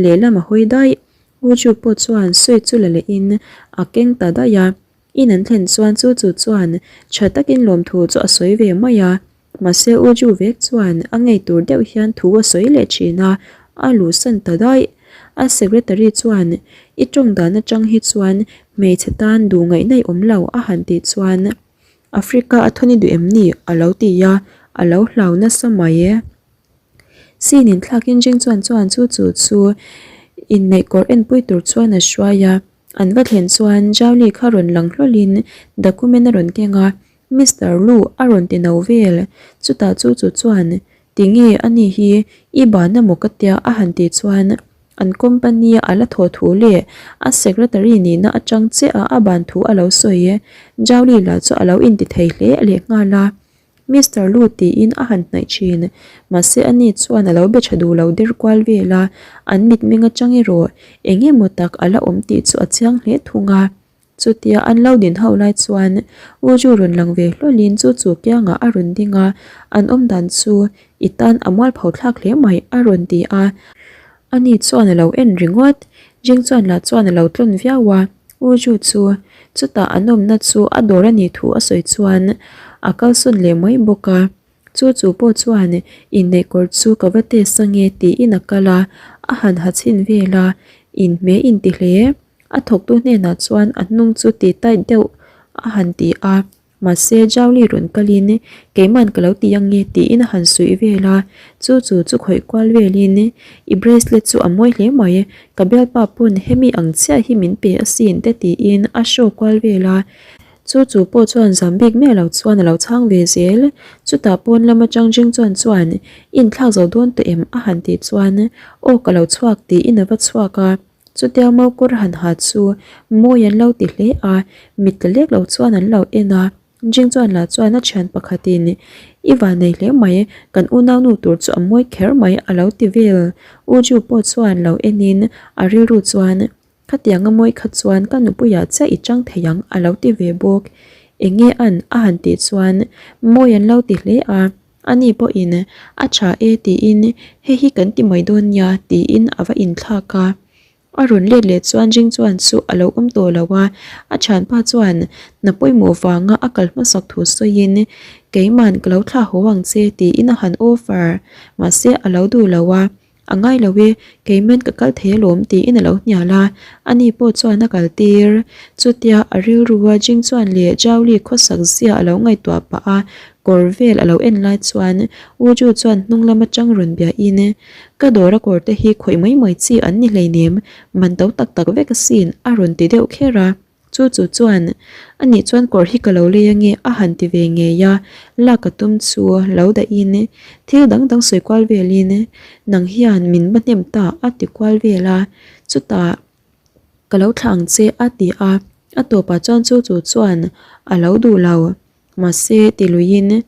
lehlam a hawi daih. U Ju pawh chuan sweet chu la leh in a keng ta daih a. In an thlen chuan chu chu chuan tha takin lawmthu chu a sawi ve mai a. Mahse U Ju vek chuan a ngei tur deuh hian thu a sawi leh thin a, a luhsan ta daih. A secretary chuan i tawng dan atang hi chuan hmeichhe tan duh ngaihna i awm lo a han tih chuan Africa a thawn i duh em ni? a lo ti a, a lo hlau nasa mai e. Sin inthlakin Jing chuan chuan chu chu chu inneih kawr enpui tur chuan a hruai a. An va thlen chuan Jowli kha rawn lang hlawlhin document a rawn keng a, Mister Lu a rawn ti no vel. Chutah chu chu chuan, Tinge ani hi i ban amaw ka tia a han tih chuan. An company a la thaw thu leh a secretary nihna atang chiah a a ban thu a lo sawi. Zhao Li lah chu a lo inti thei hle lehnghal a. Mister Lu tiin a han hnaih thin. Mahse ani chuan a lo be tha duh lo der kual vel a, an mitmeng atang erawh eng emaw tak a la awm tih chu a chiang hle thung a. Chutia an lo din ho lai chuan U Ju rawn lang ve hlawlin chu chu kiangah a rawn ding a, an awm dan chu i tan a mualpho thlak hle mai a rawn ti a. Ani chuan a lo en ringawt. Jing chuan lah chuan a lo tlawn viau a, U Ju chu chutah an awmna chu a dawr a nih thu a sawi chuan a kalsawn leh mai bawk a. Chu chu pawh chuan inneih kawr chu ka va test ange tiin a kal a, a han ha chhin vel a, inhmeh inti hle. A thawktu hnenah chuan a hnung chu ti tight deuh a han ti a, mahse Zhaoli rawn kalin keiman ka lo ti ang nge tiin a han suih vel a, chu chu chu khawih kual velin i bracelet chu a mawi hle mai, ka bialpa pawn hemi ang chiah hi min pe asin te tiin a show kual vel a, chu chu pawh chuan zam bik miah lo chuan a lo chhang ve zel, chutah pawn lam atang Jing chuan chuan inthlak zo dawn tawh em a han tih chuan aw ka lo chhuak tiin a va chhuak a. Chutia Maukawr han ha chu mawi an lo ti hle a, mit tla lek lo chuan an lo en a. Jing chuan lah chuan a thian pakhatin, I van nei hle mai, kan unaunu tur chu a mawi kher mai a lo ti vel. U Ju pawh chuan lo enin a rilru chuan, Khatianga mawi kha chuan ka nupuiah chiah i chang thei ang a lo ti ve bawk. Enge an a han tih chuan mawi an lo ti hle a. Ani pawhin, A tha e tiin, hei hi kan ti mai dawn nia tiin a va inthlak a. A rawn let leh chuan Jing chuan chu a lo awm tawh lo a, a thianpa chuan hna pawimawh vanga a kal hmasak thu sawiin, Keiman ka lo thlah haw ang che tiin a han offer, mahse a lo duh lo a. A ngai lo e, keimen ka kal thei alawm tiin a lo hnial a, ani pawh chuan a kal tir. Chutia a rilrua Jing chuan leh Zhao Li khawsak zia a lo ngaihtuah pah a, kawr vel a lo en lai chuan U Ju chuan hnung lam atang rawn biahin, Ka dawr a kawr te hi khawih mai mai chi an ni hleinem, man to tak tak vek asin a rawn ti deuh kher a. Chu chu chuan, A nih chuan kawr hi ka lo lei ange a han ti ve ngei a, lak a tum chu lo dahin thil dang dang sawi kual velin nang hian min va hnem ta a ti kual vel a, chutah ka lo thlah ang che a ti a, a tawpah chuan chu chu chuan a lo duh lo, mahse ti luiin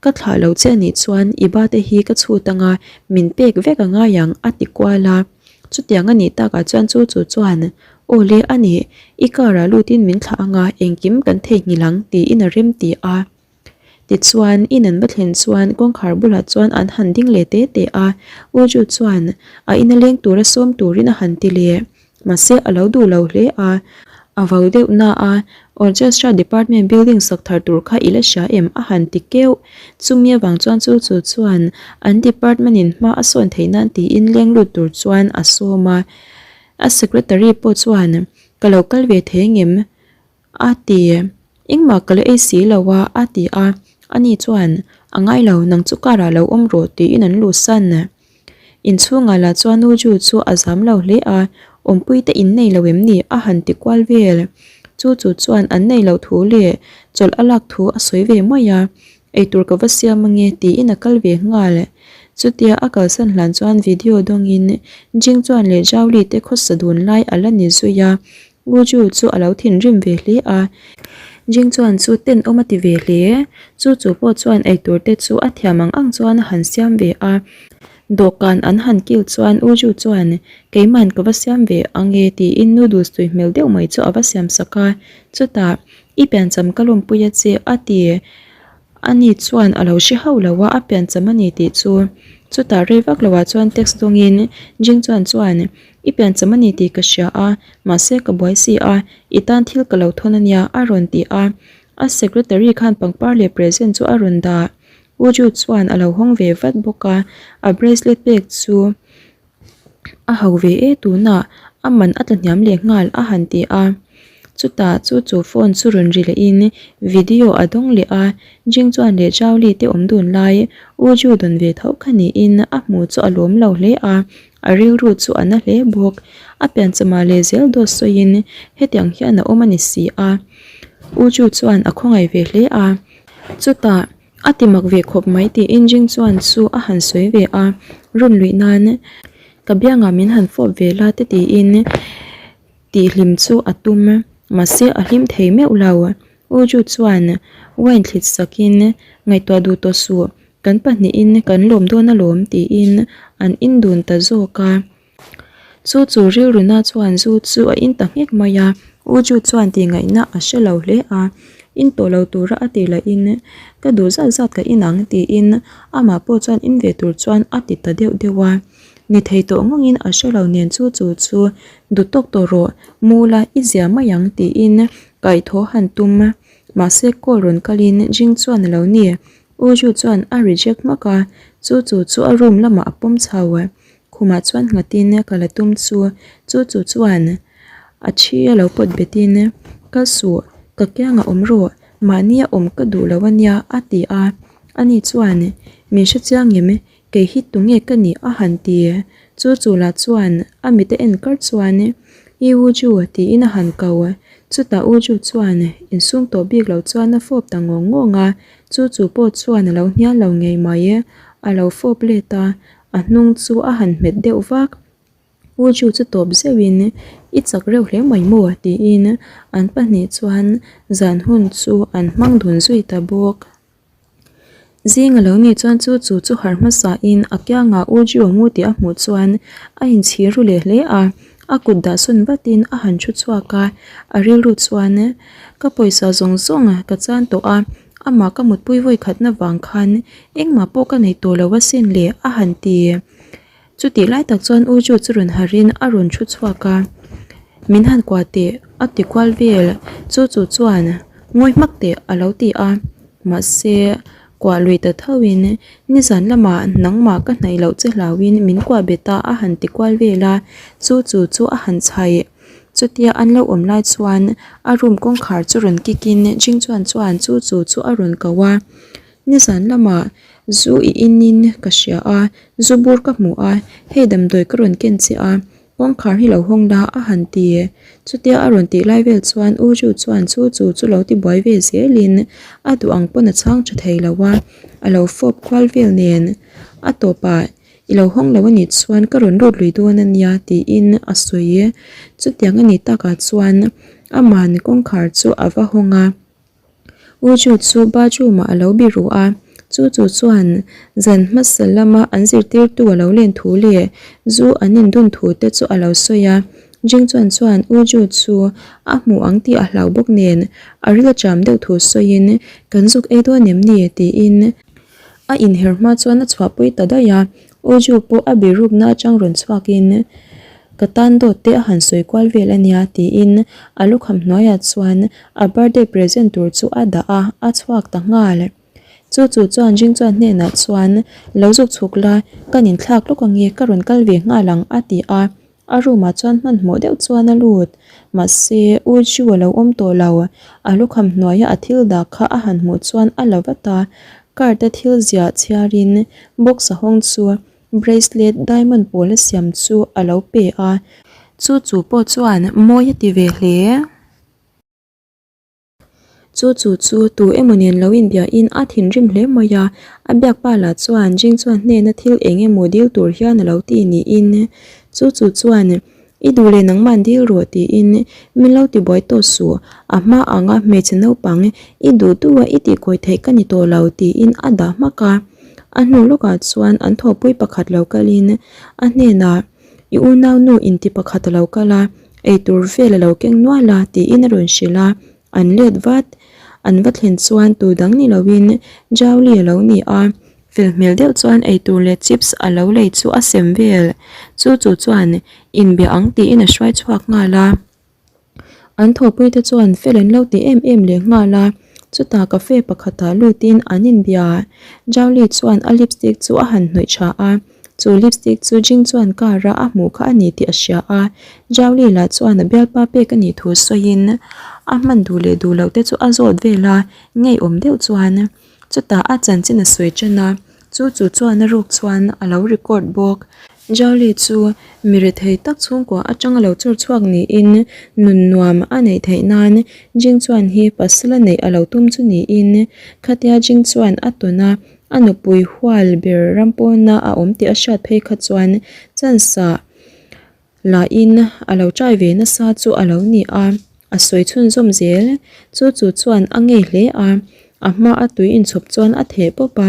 Ka thlah lo che anih chuan i ba te hi ka chhut anga min pek vek a ngai ang a ti kual a. Chutiang anih takah chuan chu chu chuan Aw le a nih, i car ah lutin min thlah anga engkim kan theihnghilh ang tiin a rem ti a. Tichuan in an va thlen chuan kawngkhar bulah chuan an han ding leh te te a, U Ju chuan a ina leng tura sawm turin a han ti leh. Mahse a lo duh lo hle a, a vau deuh na a, Orchestra department building sak thar tur kha i la hria em? a han ti keuh. Chumi avang chuan chu chu chuan an department in hma a sawn theih nan tiin leng lut tur chuan a sawm a. A secretary pawh chuan, Ka lo kal ve thei ngem? A ti, Engmah ka la ei si lo a, a ti a. Ani chuan, A ngai lo, nang chu car ah lo awm rawh, tiin an luhsan. Inchhungah lah chuan U Ju chu a zam lo hle a, Awmpui te in nei lo em ni? a han ti kual vel. Chu chu chuan an nei loh thu leh chawlh a lak thu a sawi ve mai a, Eitur ka va siam ange tiin a kal ve nghal. Chutia a kalsan hlan chuan video dawngin Jing chuan leh Zhao Li te khawsa dun lai a la ni zui a, U Ju chu a lo thinrim ve hle a, Jing chuan chu tenawm a ti ve hle. Chu chu pawh chuan eitur te chu a thiam ang ang chuan a han siam ve a. Dawhkan an han kil chuan U Ju chuan keiman ka va siam ve ang e tiin noodles tui hmel deuh mai chu a va siam sak a. Chutah i piancham ka lawmpui a che a ti. Ani chuan a lo hre hauh lo a, a piancham a ni tih chu. Chutah rei vak loah chuan text dawngin Jing chuan chuan I piancham a ni tih ka hria a, mahse ka buai si a, i tan thil ka lo thawn a nia a rawn ti a. A secretary khan pangpar leh present chu a rawn dah. U Ju chuan a lo hawng ve vat bawk a, a bracelet pek chu A ho ve e tunah a man a tla hniam leh nghal a han ti a. Chutah chu chu phone chu rawn ri lehin video a dawng leh a, Jing chuan leh Zhao Li te awm dun lai U Ju dawn ve tho kha niin a hmu chu a lawm lo hle a, a rilru chu a na hle bawk. A pianchama leh zel dawt sawiin hetiang hian a awm a ni si a. U Ju chuan a khawngaih ve hle a. Chutah. A ti mak ve khawp mai tiin Jing chuan chu a han sawi ve a, run luih nan. Ka biangah min han fawp ve la te tiin tihhlim chu a tum mahse a hlim thei meuh lo. Uju chuan wine thlit sakin ngaihtuah duh tawh suh kan pahnihin kan lawm dawn alawm tiin an indun ta zawk a. Chu chu rilruna chuan zu chu a in ta nghek mai a, U Ju chuan tih ngaihna a hre lo hle a, in tawh lo tura a tih lahin ka duh zat zat ka in ang tiin amah pawh chuan in ve tur chuan a ti ta deuh deuh a. Ni thei tawh ngawngin a hre lo nen chu chu chu duh tawk tawh rawh, mu la i zia mai ang tiin kaihthawh han tum mahse call rawn kalin Jing chuan a lo ni. U Ju chuan a reject hmak a, chu chu chu a room lamah a pawm chho. Khumah chuan nghatin ka la tum chu, chu chu chuan a thi a lo pawt betin, Kal suh, ka kiangah awm rawh, mahnia awm ka duh lo a nia a ti a. Ani chuan, Min hre chiang em, kei hi tunge ka nih a han ti. Chu chu lah chuan a mite en kar chuan, I U Ju tiin a han ko. Chutah U Ju chuan insum tawh bik lo chuan a fawp ta ngawng ngawng a, chu chu pawh chuan a lo hnial lo ngei mai, a lo fawp let a. A hnung chu a han hmet deuh vak. U Ju chu tawp zeuhin, I chak reuh hle mai maw? tiin an pahnih chuan zan hun chu an hmang dun zui ta bawk. Zing a lo nih chuan chu chu chu harh hmasain a kiangah U Ju a mu tih a hmuh chuan a inchhir ru leh hle a. A kut dah sawn vatin a han thu chhuak a, a rilru chuan, Ka pawisa zawng zawng ka chan tawh a, Amah ka mutpui vawi khatna vang khan engmah pawh ka nei tawh lo asin le a han ti. Chutih lai tak chuan U Ju chu rawn harhin a rawn thu chhuak a, Min han kuah teh a ti kual vel, chu chu chuan ngawi hmak teh a lo ti a. Mahse, kuah lui ta thoin nizan lamah nangmah ka hnaih loh che hlauhin min kuah bet a a han ti kual vel a, chu chu chu a han chhaih. Chutia an lo awm lai chuan a room kawngkhar chu rawn kick in Jing chuan chuan chu chu chu a rawn ko a, Nizan lamah zu i in in ka hria a, zu bur ka hmu a, hei damdawi ka rawn ken che a, kawngkhar hi lo hawng la a han ti. Chutia a rawn tih lai vel chuan U Ju chuan chu chu chu lo ti buai ve zel in a duh ang pawn a chhang tha thei lo a, a lo fawp kual vel nen a tawpah I lo hawng lo anih chuan ka rawn lut lui dawn a nia tiin a sawi. Chutiang a nih takah chuan aman kawngkhar chu a va hawng a. U Ju chu bathroom ah a lo biru a, chu chu chuan zan hmasa lama an zirtirtu a lo len thu leh zu an indun thu te chu a lo sawi a. Jing chuan chuan U Ju chu a hmu ang tih a hlau bawk nen a ril a cham deuh thu sawiin kan zuk ei dawn em ni tiin A inher hma chuan a chhuahpui ta daih a, Uju pawh a birukna atang rawn chhuakin Ka tan dawt te a han sawi kual vel a nia tiin a lukham hnuaiah chuan a birthday present tur chu a dah a, a chhuak ta nghal. Chu chu chuan Jing chuan hnenah chuan Lo zuk chhuk la, kan inthlak lawk ange ka rawn kal ve nghal ang a ti a. A room ah chuan hmanhmawh deuh chuan a lut. Mahse, U Ju a lo awm tawh lo. A lukham hnuaia a thil dah kha a han hmuh chuan a la vat a. Card a thil ziah chhiarin box a hawng chu bracelet diamond pawl a siam chu a lo pe a. Chu chu pawh chuan mawi a ti ve hle. Chu chu chu tu emaw nen lo inbiahin a thinrim hle mai a, a biak pa lah chuan Jing chuan hnena thil eng emaw dil tur hian a lo ti niin chu chu chuan I duh leh nangmah dil rawh tiin min lo tibuai tawh suh, a hma anga hmeichhe naupang i duh duh a i tihkawi theih ka ni tawh lo tiin a dah hmak a. A hnu lawkah chuan an thawhpui pakhat lo kalin a hnenah I unaunu inti pakhat a lo kal a, eitur vel a lo keng nual a tiin a rawn hrilh a, an let vat. An va thlen chuan tu dang ni loin Jowli a lo ni a, fel hmel deuh chuan eitur leh chips a lo lei chu a sem vel. Chu chu chuan inbia ang tiin a hruai chhuak nghal a. An thawhpuite chuan fel an lo ti em em leh nghal a, chutah cafe pakhatah lutin an inbia. Jowli chuan a lipstick chu a han hnawih tha a, chu lipstick chu Jing chuan car a a hmuh kha a ni tih a hria a. Jowli lah chuan a bialpa pek a nih thu sawiin a hman duh leh duh loh te chu a zawt vel a, ngeiawm deuh chuan chutah a chanchin a sawi tan a, chu chu chuan a ruk chuan a lo record bawk. Jolie chu mi rethei tak chhungkua atanga lo chawr chhuak niin nun nuam a neih theih nan Jing chuan hi pasal a neih a lo tum chu niin khatia Jing chuan a tawn a. A nupui hual ber ram pawna a awm tih a hriat phei kha chuan chance ah lahin a lo try ve nasa chu a lo ni a, a sawi chhunzawm zel. Chu chu chuan a ngei hle a, a hma a tui inchhawp chuan a theh pawp a.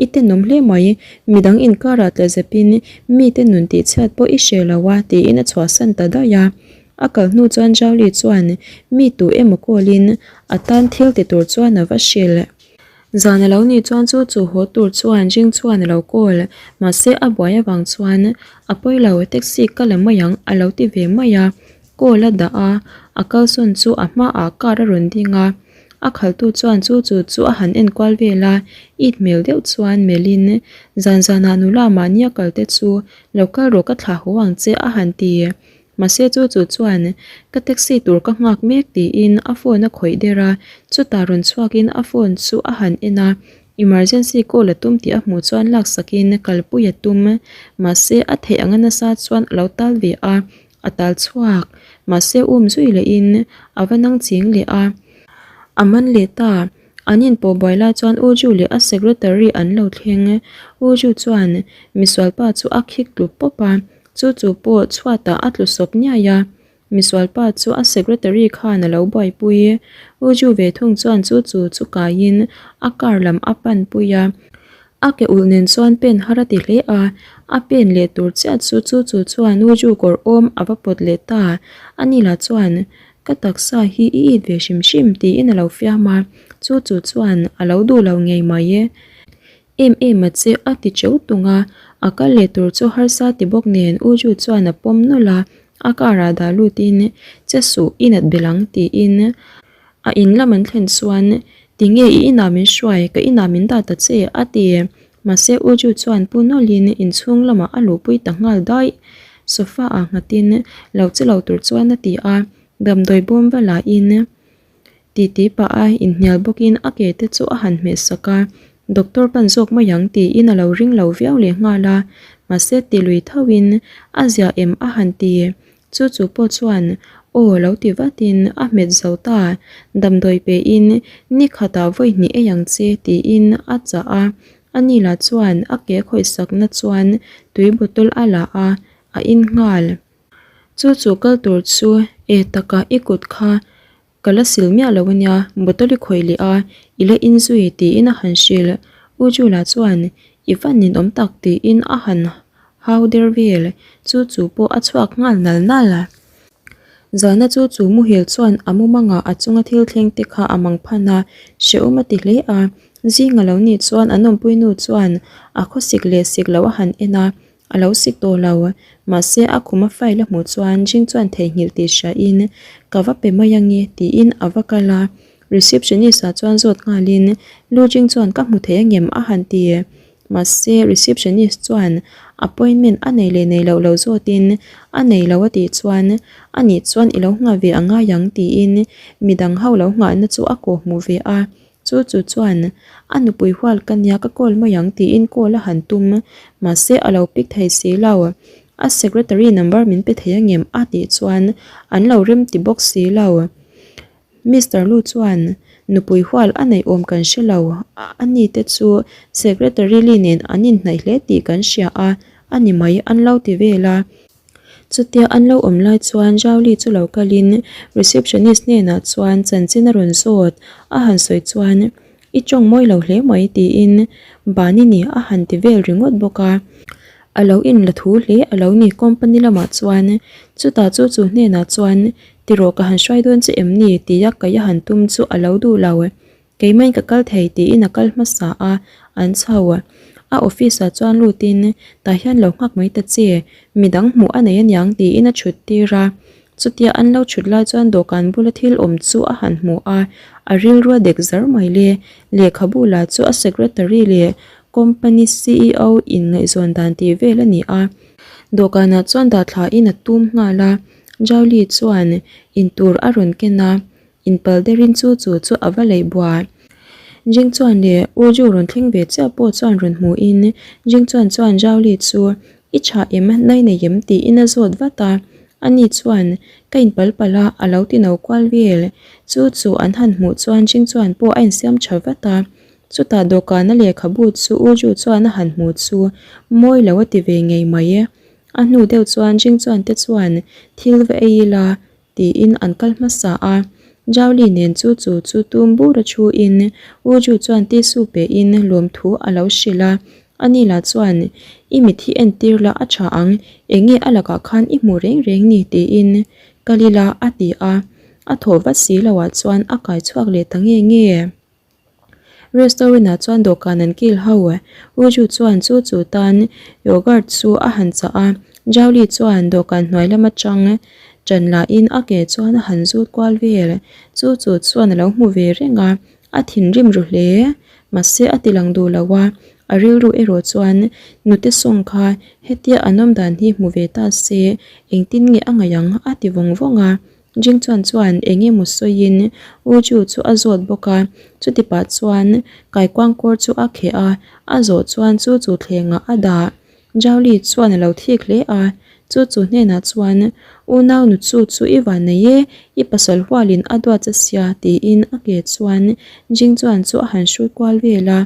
I tenawm hle mai, midang inkarah tla zepin mite nun tihchhiat pawh i hre lo a tiin a chhuahsan ta daih a. A kal hnu chuan Zhaoli chuan mi tu emaw call-in a tan thil ti tur chuan a va hrilh. Zan a lo nih chuan chu chu haw tur chuan Jing chuan a lo call, mahse a buai avang chuan a pawi lo, taxi ka la mai ang a lo ti ve mai a. Call a dah a, a kalsawn chu a hmaah car a rawn ding a. A khaltu chuan chu chu chu a han enkual vel a, it hmel deuh chuan melhin zan zanah nula mahnia kal te chu lo kal rawh ka thlah haw ang che a han ti. Mahse chu chu chuan ka taxi tur ka nghak mek tiin a phone a khawih der a, chutah rawn chhuakin a phone chu a han en a, emergency call a tum tih a hmuh chuan laksakin kalpui a tum. Mahse a theih anga nasa chuan a lo tal ve a, A tal chhuak, mahse um zui lehin a va nang ching leh a. A man leh ta, an inpawh buai lai chuan U Ju leh a secretary an lo thleng. U Ju chuan misualpa chu a khik tlu pawp a, chu chu pawh chhuatah a tlu sawp niai a. Misualpa chu a secretary khan a lo buaipui. U Ju ve thung chuan chu chu chu kaiin a car lam a panpui a. A ke ulh nen chuan pen har a ti hle a, a pen leh tur chiah chu chu chu chuan U Ju kawr awm a va pawt leh ta. A ni lah chuan, Ka taksa hi i it ve hrim hrim tiin a lo fiam a, chu chu chuan a lo duh lo ngei mai e. Em em a che a ti cheu tung a, a kal leh tur chu harsa ti bawk nen U Ju chuan a pawm nawlh a, a car ah dah lutin, Che suh, i nat belh ang tiin A in lam an thlen chuan, Tinge i inah min hruai, ka inah min dah ta che, a ti. Mahse U Ju chuan pu nawlhin inchhung lamah a luhpui ta nghal daih. Sofa ah nghatin lo che lo tur chuan a ti a, damdawi bawm va lahin titi pah a inhnial bawkin a ke te chu a han hmeh sak a, Doctor pan zawk mai ang tiin a lo ring lo viau leh nghal a, mahse ti lui thoin a zia em a han ti. Chu chu pawh chuan aw lo ti vatin a hmet zo ta, damdawi pein ni khatah vawi hnih ei ang che tiin a chah a, a ni lah chuan a ke khawihsakna chuan tui bottle a la a, a in nghal. Chu chu kal tur chu e takah i kut kha Ka la sil miah lo ania, bottle i khawih leh a, i la in zui tiin a han hrilh. U Jula chuan, I van ninawm tak tiin a han hau der vel, chu chu pawh a chhuak nghal nal nal. Zana chu chu muhil chuan a mumangah a chunga thil thleng te kha a mang phan a, hrehawm a ti hle a. Zinga lo nih chuan an awmpui nu chuan a khawsik leh sik loh a han en a, A lo sik tawh lo. Mahse, a khum a file a hmuh chuan Jing chuan theihnghilh tih hriain, Ka va pe mai ange, tiin a va kal a. Receptionist ah chuan zawt nghalin, Lu Jing chuan ka hmu thei angem? a han ti. Mahse, receptionist chuan appointment a nei leh nei loh lo zawtin, A nei lo a tih chuan, A nih chuan i lo nghah ve a ngai ang, tiin midang ho lo nghahna chu a kawhhmuh ve a. Chu chu chuan, A nupui hual ka nia ka call mai ang tiin call a han tum, mahse a lo pick thei si lo. A secretary number min pe thei angem a tih chuan an lo rem ti bawk si lo. Mister Lu chuan, Nupui hual a neih awm kan hre lo, a ni te chu secretary Lee nen an inhnaih hle tih kan hria a, a ni mai an lo ti vel a. Chutia an lo awm lai chuan Zhaoli chu lo kalin receptionist hnenah chuan chanchin a rawn zawt a han sawi chuan I tawng mawi lo hle mai tiin Bani ni a han ti vel ringawt bawk a. A lo inla thu hle a lo ni company lamah chuan chutah chu chu hnenah chuan Tirawh ka han hruai dawn che em ni tia kaih a han tum chu a lo duh lo. Keimahin ka kal thei tiin a kal hmasa a, an chho. A office ah chuan lutin tah hian lo nghak mai ta che, midang hmuh a nei aniang tiin a chhut tir a. Chutia an lo chhut lai chuan dawhkan bula thil awm chu a han hmu a, a rilru a dek zar mai le. Lehkhabu lah chu a secretary leh company ceo inngaihzawn dan tih vel a ni a. Dawhkanah chuan dah thlain a tum nghal a, Jolie chuan intur a rawn ken a. Inpal derin chu chu chu a va leih buai. Jing chuan leh U Ju rawn thleng ve chiah pawh chuan rawn hmuhin Jing chuan chuan Zhao Li chu i tha em, nai nei em tiin a zawt vat a. Ani chuan ka inpal palh a, a lo ti no kual vel. Chu chu an han hmuh chuan Jing chuan pawh a insiam tha vat a. Chutah dawhkana lehkhabu chu U Ju chuan a han hmu chu mawi lo a ti ve ngei mai. A hnu deuh chuan Jing Chuan te chuan thil va ei ila tiin an kal hmasa a. Zhao Li nen chu chu chu tum bur a thu in U Ju chuan tissue pe in lawmthu a lo hrilh a. Ani lah chuan I mit hi entir la a tha ang, eng nge a lakah khan i hmu reng reng ni tiin kal ila a ti a. A thawh vat si loh ah chuan a kai chhuak leh ta nge nge. Restaurant ah chuan dawhkan an kil ho. U Ju chuan chu chu tan yogurt chu a han chah a, Zhao Li chuan dawhkan hnuai lam atang ṭan lahin a ke chuan a han zut kual vel. Chu chu chuan a lo hmu ve reng a, a thinrim ru hle. Mahse a ti lang duh lo a, a rilru erawh chuan nute sawng kha hetia an awm dan hi hmu ve ta se engtin nge a ngaih ang a ti vawng vawng a. Jing chuan chuan eng emaw sawiin U Ju chu a zawt bawk a, chuti pah chuan kaikuang kawr chu a kheh a, a zawh chuan chu chu thlengah a dah. Zhao Li chuan a lo thik hle a, chu chu hnenah chuan Unau nu chu chu i van nei e, i pasal hualin a duat che sia tiin a ke chuan Jing chuan chu a han hrut kual vel a,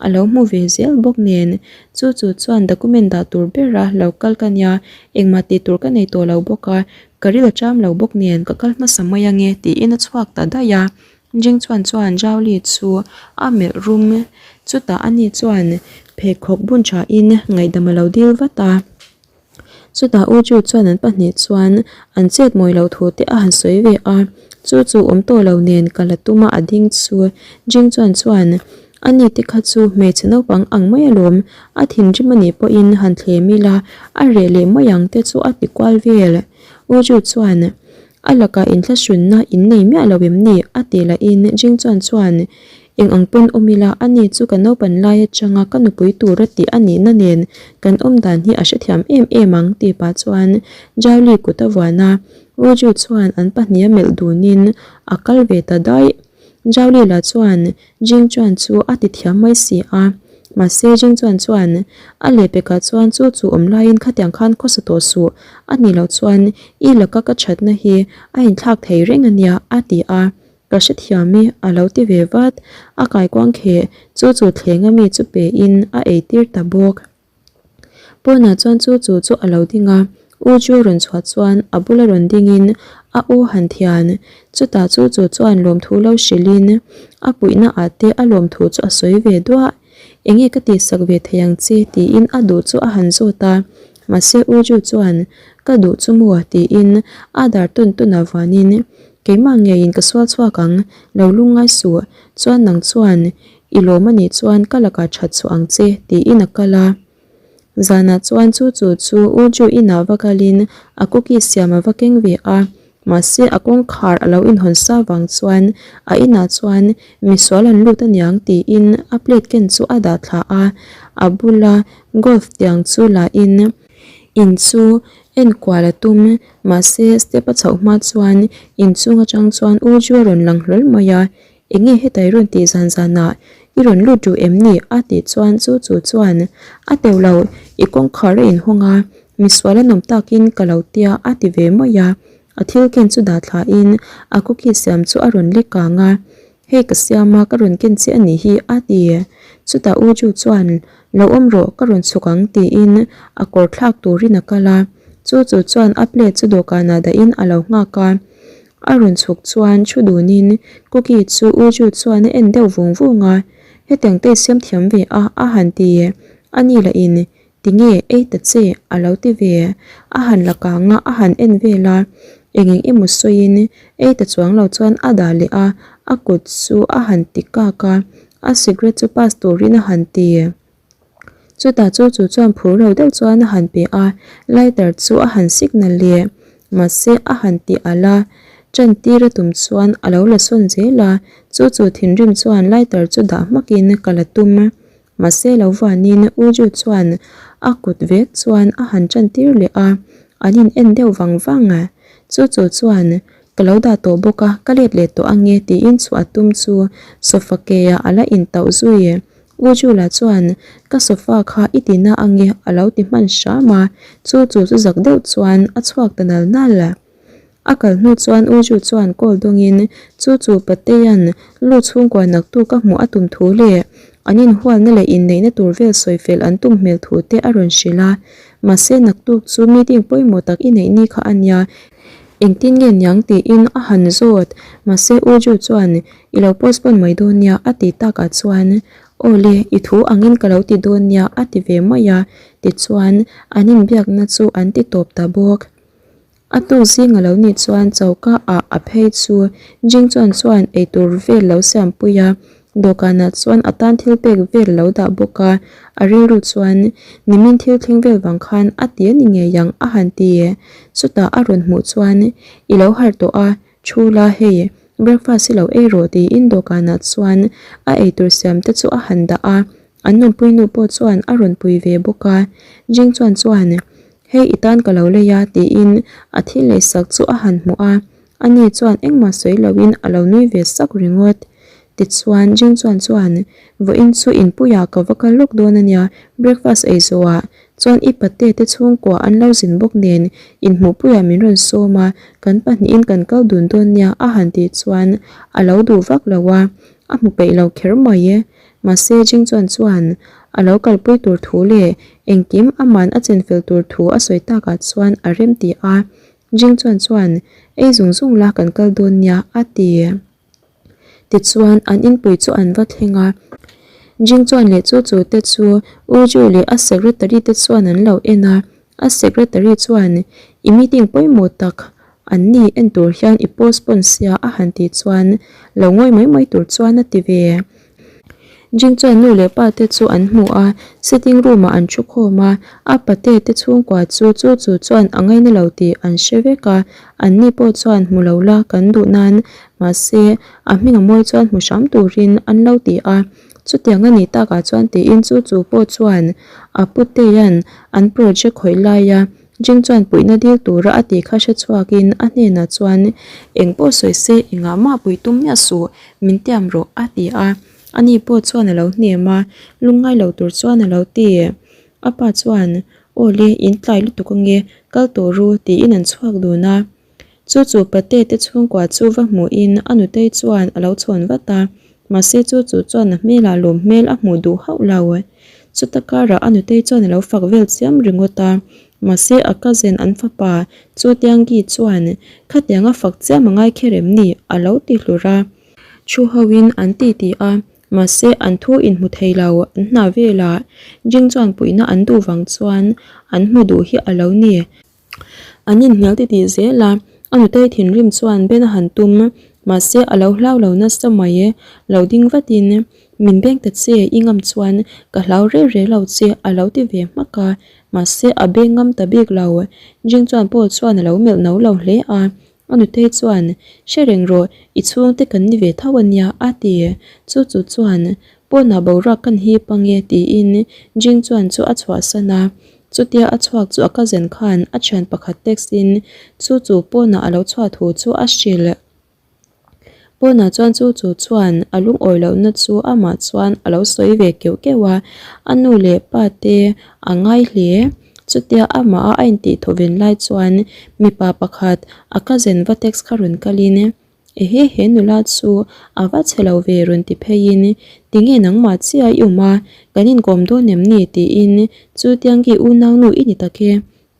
A lo hmu ve zel bawk nen, chu chu chuan document dah tur bera lo kal ka nia, engmah tih tur ka nei tawh lo bawk a, ka ril a cham lo bawk nen ka kal hmasa mai ange tiin a chhuak ta daih a. Jing chuan chuan Zhao Li chu a melh rum, chutah ani chuan pheikhawk bun thain ngaihdam a lo dil vat a. Chutah U Ju chuan an pahnih chuan an chet mawi loh thu te a han sawi ve a, chu chu awm tawh lo nen ka la tum a a ding chu Jing chuan chuan a ni te kha chu hmeichhe naupang ang mai alawm, a thinrim a nih pawhin han thlem ila a reh leh mai ang te chu a ti kual vel. U Ju chuan A lakah inthlahrunna in nei miah lo em ni? a ti lahin Jing chuan chuan Eng ang pawn awm ila, ani chu ka naupan lai atanga ka nupui tur a tih a nihna nen kan awm dan hi a hrethiam em em ang tih pah chuan Zhao Li kut a vuan a, Wu Ju chuan an pahnih a melh dunin a kal ve ta daih. Zhao Li lah chuan Jing Chuan chu a ti thiam mai si a, mahse Jing Chuan chuan a lehpekah chuan chu chu awm laiin khatiang khan khawsa tawh suh a nih loh chuan i laka ka thatna hi a inthlak thei reng a nia a ti a. Ka hrethiam i, a lo ti ve vat. A kaikuang kheh chu chu thleng a mi chu pe in a ei tir ta bawk. Pawnah chuan chu chu chu a lo ding a, U chu rawn chhuah chuan a bula rawn ding in a aw han thian. Chutah chu chu chuan lawmthu lo hrilh in a puihna ah te a lawmthu chu a sawi ve duah. Enge ka tihsak ve thei ang che tiin a duh chu a han zawt a, mahse U Ju chuan ka duh chu maw tiin a dar tawn tawn avangin Keimah ngeiin ka sual chhuak ang, lo lungngai suh, chuan nang chuan i lawm a nih chuan ka lakah that chhuah ang che tiin a kal a. Zanah chuan chu chu chu U Ju inah va kalin a cookie siam a va keng ve a, mahse a kawngkhar a lo inhawn sa vang chuan a inah chuan misual an lut aniang tiin a plate ken chu a dah thla a, a bula golf tiang chu la in in chu enkual a tum Mahse, step a chhoh hma chuan inchung atang chuan U Ju a rawn lang hlawl mai a, Enge hetai rawn tih zan zanah i rawn lut duh em ni? a tih chuan chu chu chuan a teuh lo, i kawngkhar a inhawng a, misual a nawm takin ka lo tia a ti ve mai a, a thil ken chu dah thlain a cookie siam chu a rawn lek kang a. Hei ka siam a, ka rawn ken che a nih hi a ti. Chutah U Ju chuan, Lo awm rawh, ka rawn chhuk ang tiin a kawr thlak turin a kal a. Chu chu chuan a plate chu dawhkanah dahin a lo nghak a. A rawn chhuk chuan thu dunin cookie chu U Ju chuan a en deuh vung vung a. Hetiang te i siam thiam ve a a han ti. A ni lahin Tinge ei ta che a lo ti ve. A han la kang a, a han en vel a, eng eng emaw sawiin ei ta chuang lo chuan a dah leh a, a kut chu a han ti kak a, a cigarette chu pass turin a han ti. Chutah chu chu chuan phur lo deuh chuan a han pe a, lighter chu a han signal leh. Mahse a han ti alh a, ṭan tir a tum chuan a lo la sawn zel a, chu chu thinrim chuan lighter chu dah hmakin ka la tum. Mahse lo vanin U Ju chuan a kut vek chuan a han tan tir leh a, an in en deuh vang vang a. Chu chu chuan, Ka lo dah tawh bawk a, ka let leh tawh ange tiin chhuah a tum chu sofa ke ah a la in tauh zui. U Ju lah chuan, Ka sofa kha i ti na ange a lo ti hman hram a, chu chu chu zak deuh chuan a chhuak ta nal nal. A kal hnu chuan U Ju chuan call dawngin chu chu Pateia'n lu chhungkua naktu ka hmuh a tum thu leh. An inhualna leh inneihna tur vel sawi fel an tum hmel thu te a rawn hrilh a. Mahse naktuk chu meeting pawimawh tak i neih ni kha a nia. Engtin nge niang tiin a han zawt. Mahse U Ju chuan i lo postpone mai dawn nia a ti takah chuan Aw le, i thu angin ka lo ti dawn nia a ti ve mai a. Tichuan an inbiakna chu an ti tawp ta bawk. A tuk zing a lo nih chuan choka ah a phei chu Jing chuan chuan eitur vel lo siam pui a, dawhkanah chuan a tan thil pek vel lo dah bawk a, a rilru chuan nimin thil thleng vel vang khan a ti a ni ngei ang a han ti. Chutah a rawn hmuh chuan i lo harh tawh a, thu la hei breakfast hi lo ei rawh tiin dawhkanah chuan a eitur siam te chu a han dah a, an nunpui nu pawh chuan a rawn pui ve bawk a, Jing chuan chuan Hei i tan ka lo lei a tiin a thil leisak chu a han hmuh a, ani chuan engmah sawi loin a lo nui ve sak ringawt. Tichuan Jing chuan chuan vawiin chu inpuiah ka va kal lawk dawn a nia, breakfast ei zawhah chuan i pate te chhungkua an lo zin bawk nen inhmuhpuiah min rawn sawm a, kan pahnihin kan kal dun dawn nia a han tih chuan a lo duh vak lo a, a hmu peih lo kher mai e. Mahse Jing chuan chuan a lo kalpui tur thu leh engkim aman a chenfel tur thu a sawi takah chuan a rem ti a, Jing chuan chuan ei zung zung la kan kal dawn nia a ti. Tichuan an inpui chu an va thleng a, Jing chuan leh chu chu te chu U Ju leh a secretary te chuan an lo en a, A secretary chuan, I meeting pawimawh tak an ni en tur hian i postpone sia a han tih chuan lo ngawi mai mai tur chuan a ti ve. Jing chuan nu leh pa te chu an hmu a, sitting room ah an thu khawm a, a pate te chhungkua chu chu chu chuan a ngaina lo tih an hre vek a, an ni pawh chuan hmu lo la kan duh nan mahse a hming a mawi chuan hmu hram turin an lo ti a. Chutiang a nih takah chuan tiin chu chu pawh chuan a puteia'n an project khawih laia Jing chuan puihna dil tura a tih kha hre chhuakin a hnenah chuan eng pawh sawi se engah mah pui tum miah suh min tiam rawh a ti a, ani pawh chuan a lo hnem a, lungngai lo tur chuan a lo ti. A pa chuan Aw le, in tlai lutuk ange, kal tawh ru tiin an chhuak dun a. Chu chu Pate te chhungkua chu va hmuhin a nutei chuan a lo chhawn vat a, mahse chu chu chuan a hmelah lawm hmel a hmuh duh hauh lo. Chuta karah a nutei chuan a lo fak vel chiam ringawt a, mahse a cousin an fapa chu Tiangi chuan khatiang a fak chiam a ngai kher em ni a lo ti hlur a. Thu hoin an ti ti a, mahse an thu inhmu thei lo an hna velah Jing chuan puihna an duh vang chuan an hmu duh hi a lo ni. An inhnial ti tih zel a, a nutei thinrim chuan Ben a han tum, mahse a lo hlau lo nasa mai e, lo ding vatin, Min beng ta che, i ngam chuan ka hlau reu reu lo che a lo ti ve hmak a, mahse a beng ngam ta bik lo. Jing chuan Paul chuan a lo melh no lo hle a, a nutei chuan, Hre reng rawh, i chhungte kan ni ve tho a nia a ti. Chu chu chuan, Pawnah boruak kan hip ange tiin Jing chuan chu a chhuahsan a, Chutia a chhuak chu a cousin khan a thian pakhat text in chu chu pawnah a lo chhuah thu chu a hrilh. Pawnah chuan chu chu chuan a lungawi lohna chu amah chuan a lo sawi ve keuh keuh a, a nu leh pa te a ngai hle. Chutia amah a a intih thawven lai chuan mipa pakhat a cousin va text kha rawn kalin Ehe he nula chu a va chhe lo ve rawn ti pheiin tinge nangmah chiah i awm a, kan inkawm dawn em ni tiin chu tiangki unaunu i ni tak e,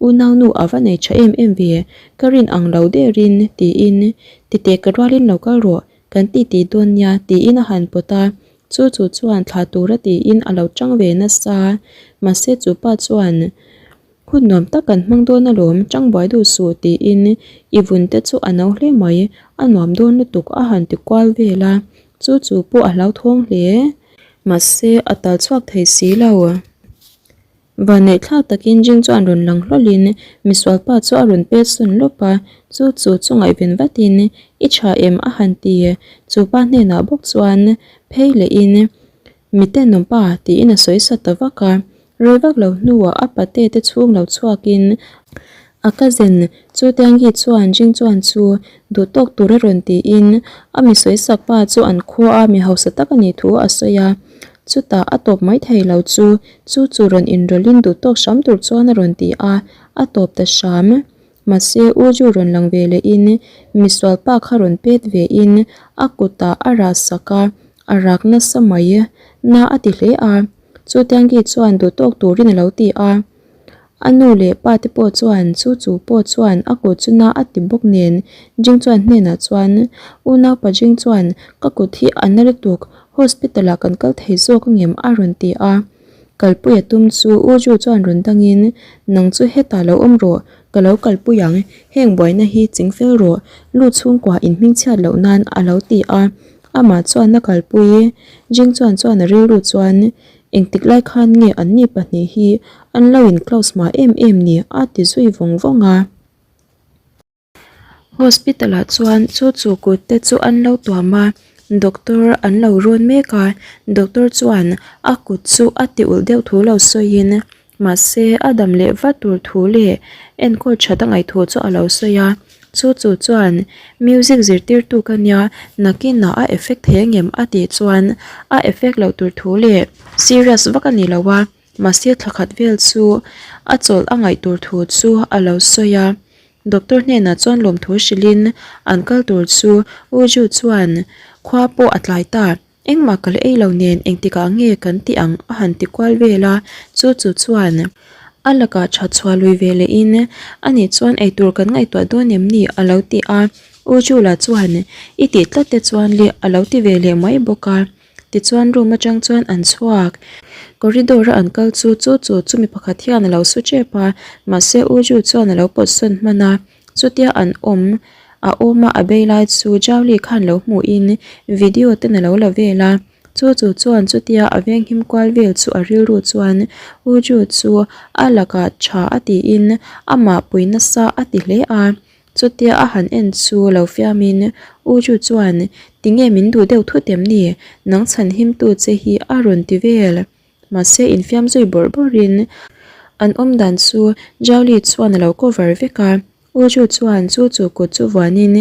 unaunu a va nei tha em em ve ka rin ang lo derin tiin titeh ka rualin lo kal rawh kan ti ti dawn nia tiin a han pawt a, chu chu chuan thla tura tiin a lo tang ve nasa mahse chupa chuan. Hun nuam tak kan hmang dawn alawm, tangbuai duh suh tiin i vun te chu a no hle mai, a nuam dawn lutuk a han ti kual vel a, chu chu pawh a hlauthawng hle. Mahse a tal chhuak thei si lo. Vanneih thlak takin Jing chuan rawn lang hlawlhin misual pa chu a rawn pet sawn lawp a, chu chu chu ngaihven vatin i tha em a han ti. Chu pa hnenah bawk chuan phei lehin Miten pa tiin a sawi sa ta vak a, rei vak lo hnuah a pate te chhung lo chhuakin a cousin chu Tiangi chuan Jing chuan chu duh tawk tur a rawn tiin a mi sawi sak pa chu an khua a mi hausa tak a nih thu a sawi a, chutah a tawp mai thei lo chu chu chu rawn inrawlhin duh tawk hram tur chuan a rawn ti a, a tawp ta hram. Mahse, U Ju rawn lang ve lehin misual pa kha rawn pet vein a kutah a rah sak a, a rak nasa mai. Na a ti hle a, chu Tiangi chuan duh tawk turin a lo ti a. A nu leh pa te pawh chuan chu chu pawh chuan a kut chu na a ti bawk nen Jing chuan hnenah chuan, Unaupa Jing chuan ka kut hi a na lutuk, hospital ah kan kal thei zawk angem a rawn ti a. Kalpui a tum chu U Ju chuan rawn dangin, Nang chu hetah lo awm rawh, ka lo kalpui ang, heng buaina hi ching fel rawh, lu chhungkua in hmingchhiat loh nan a lo ti a. Amah chuan a kalpui, Jing chuan chuan a rilru chuan, Engtik lai khan nge anni pahnih hi an lo in close hma em em ni a ti zui vawng vawng a. Hospital ah chuan chu chu kut te chu an lo tuam a, doctor an lo rawn mek a, doctor chuan a kut chu a ti ulh deuh thu lo sawiin mahse a dam leh vat tur thu leh enkawl that a ngaih thu chu a lo sawi a, chu chu chuan music zirtirtu ka nia nakinah a effect thei angem a tih chuan a effect loh tur thu leh serious vak a ni lo a. Mahse thla khat vel chu a chawlh a ngaih tur thu chu a lo sawi a, doctor hnenah chuan lawmthu hrilhin an kal tur chu U Ju chuan khua pawh a tlai ta, engmah ka la ei lo nen engtikah nge kan tih ang a han ti kual vel a, chu chu chuan a lakah tha chhuah lui ve lehin ani chuan eitur kan ngaihtuah dawn em ni a lo ti a, U Ju lah chuan i tih tlat te chuan le a lo ti ve leh mai bawk a. Tichuan room atang chuan an chhuak. Corridor a an kal chu chu chu chu mi pakhat hian a lo su tep a, mahse U Ju chuan a lo pawt sawn hman a. Chutia an awm a awm a a bei lai chu Zhao Li khan lo hmuhin video ten a lo la vel a. Chu chu chuan chutia a venghim kual vel chu a rilru chuan U Ju chu a lakah tha a tiin amah pui nasa a ti hle a. Chutia a han en chu lo fiamin U Ju chuan tinge min duh deuh thut em ni, nang chhan himtu che hi a rawn ti vel. Mahse infiam zui bawrh bawrhin an awm dan chu Zhao Li chuan a lo cover vek a, U Ju chuan chu chu kut chu vuanin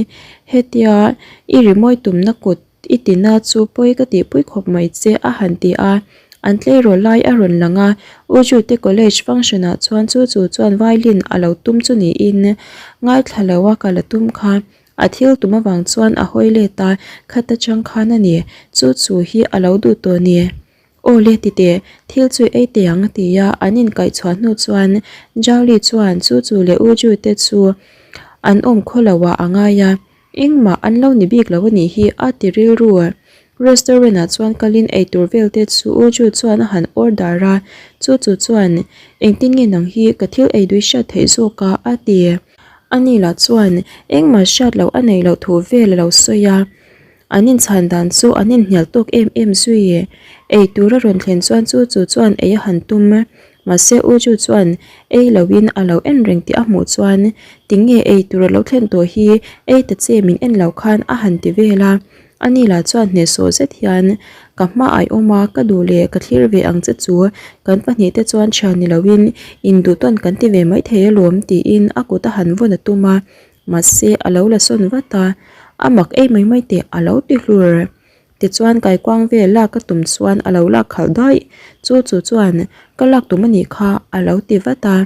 hetia i rimawi tumna kut I tina chu pawi ka tihpui khawp mai che a han ti a, an tleirawl lai a rawn lang a, U Jute college function ah chuan chu chu chuan violin a lo tum chu niin ngaithla lo a kal a tum kha, a thil tum avang chuan a hawi let a, khata chang khan a ni, chu chu hi a lo duh tawh ni. Aw le ti teh, thil chu ei teh ang a ti a, an inkaih chhuah hnu chuan Zhao Li chuan chu chu leh U Jute chu an awm khaw lo ah a ngai a, Engmah an lo ni bik lo a nih hi a ti rilru. Restaurant ah chuan kalin eitur vel te chu U Ju chuan a han order a, chu chu chuan engtin nge nang hi ka thil ei dui hriat theih zawk a a ti. Ani lah chuan engmah hriat loh a neih loh thu vel a lo sawi a. An inchhan dan chu an inhnial tawk em em zui. Ei tur a rawn thlen chuan chu chu chuan ei a han tum. Mahse U Ju chuan ei loin a lo en reng tih a hmuh chuan tinge ei tur a lo thlen tawh hi ei ta che min en lo khan a han ti vel a. Ani lah chuan hnehsawh zet hian ka hma ai awm a ka duh leh ka thlir ve ang che chu kan pahnihte chuan thian ni loin induh tawn kan ti ve maithei alawm tiin a kut a han vawn a tum a. Mahse a lo la sawn vat a, a mak ei mai mai teh a lo ti hlur. Tichuan kaikuang vel lak a tum chuan a lo lak khalh daih, chu chu chuan ka lak tum a nih kha a lo ti vat a,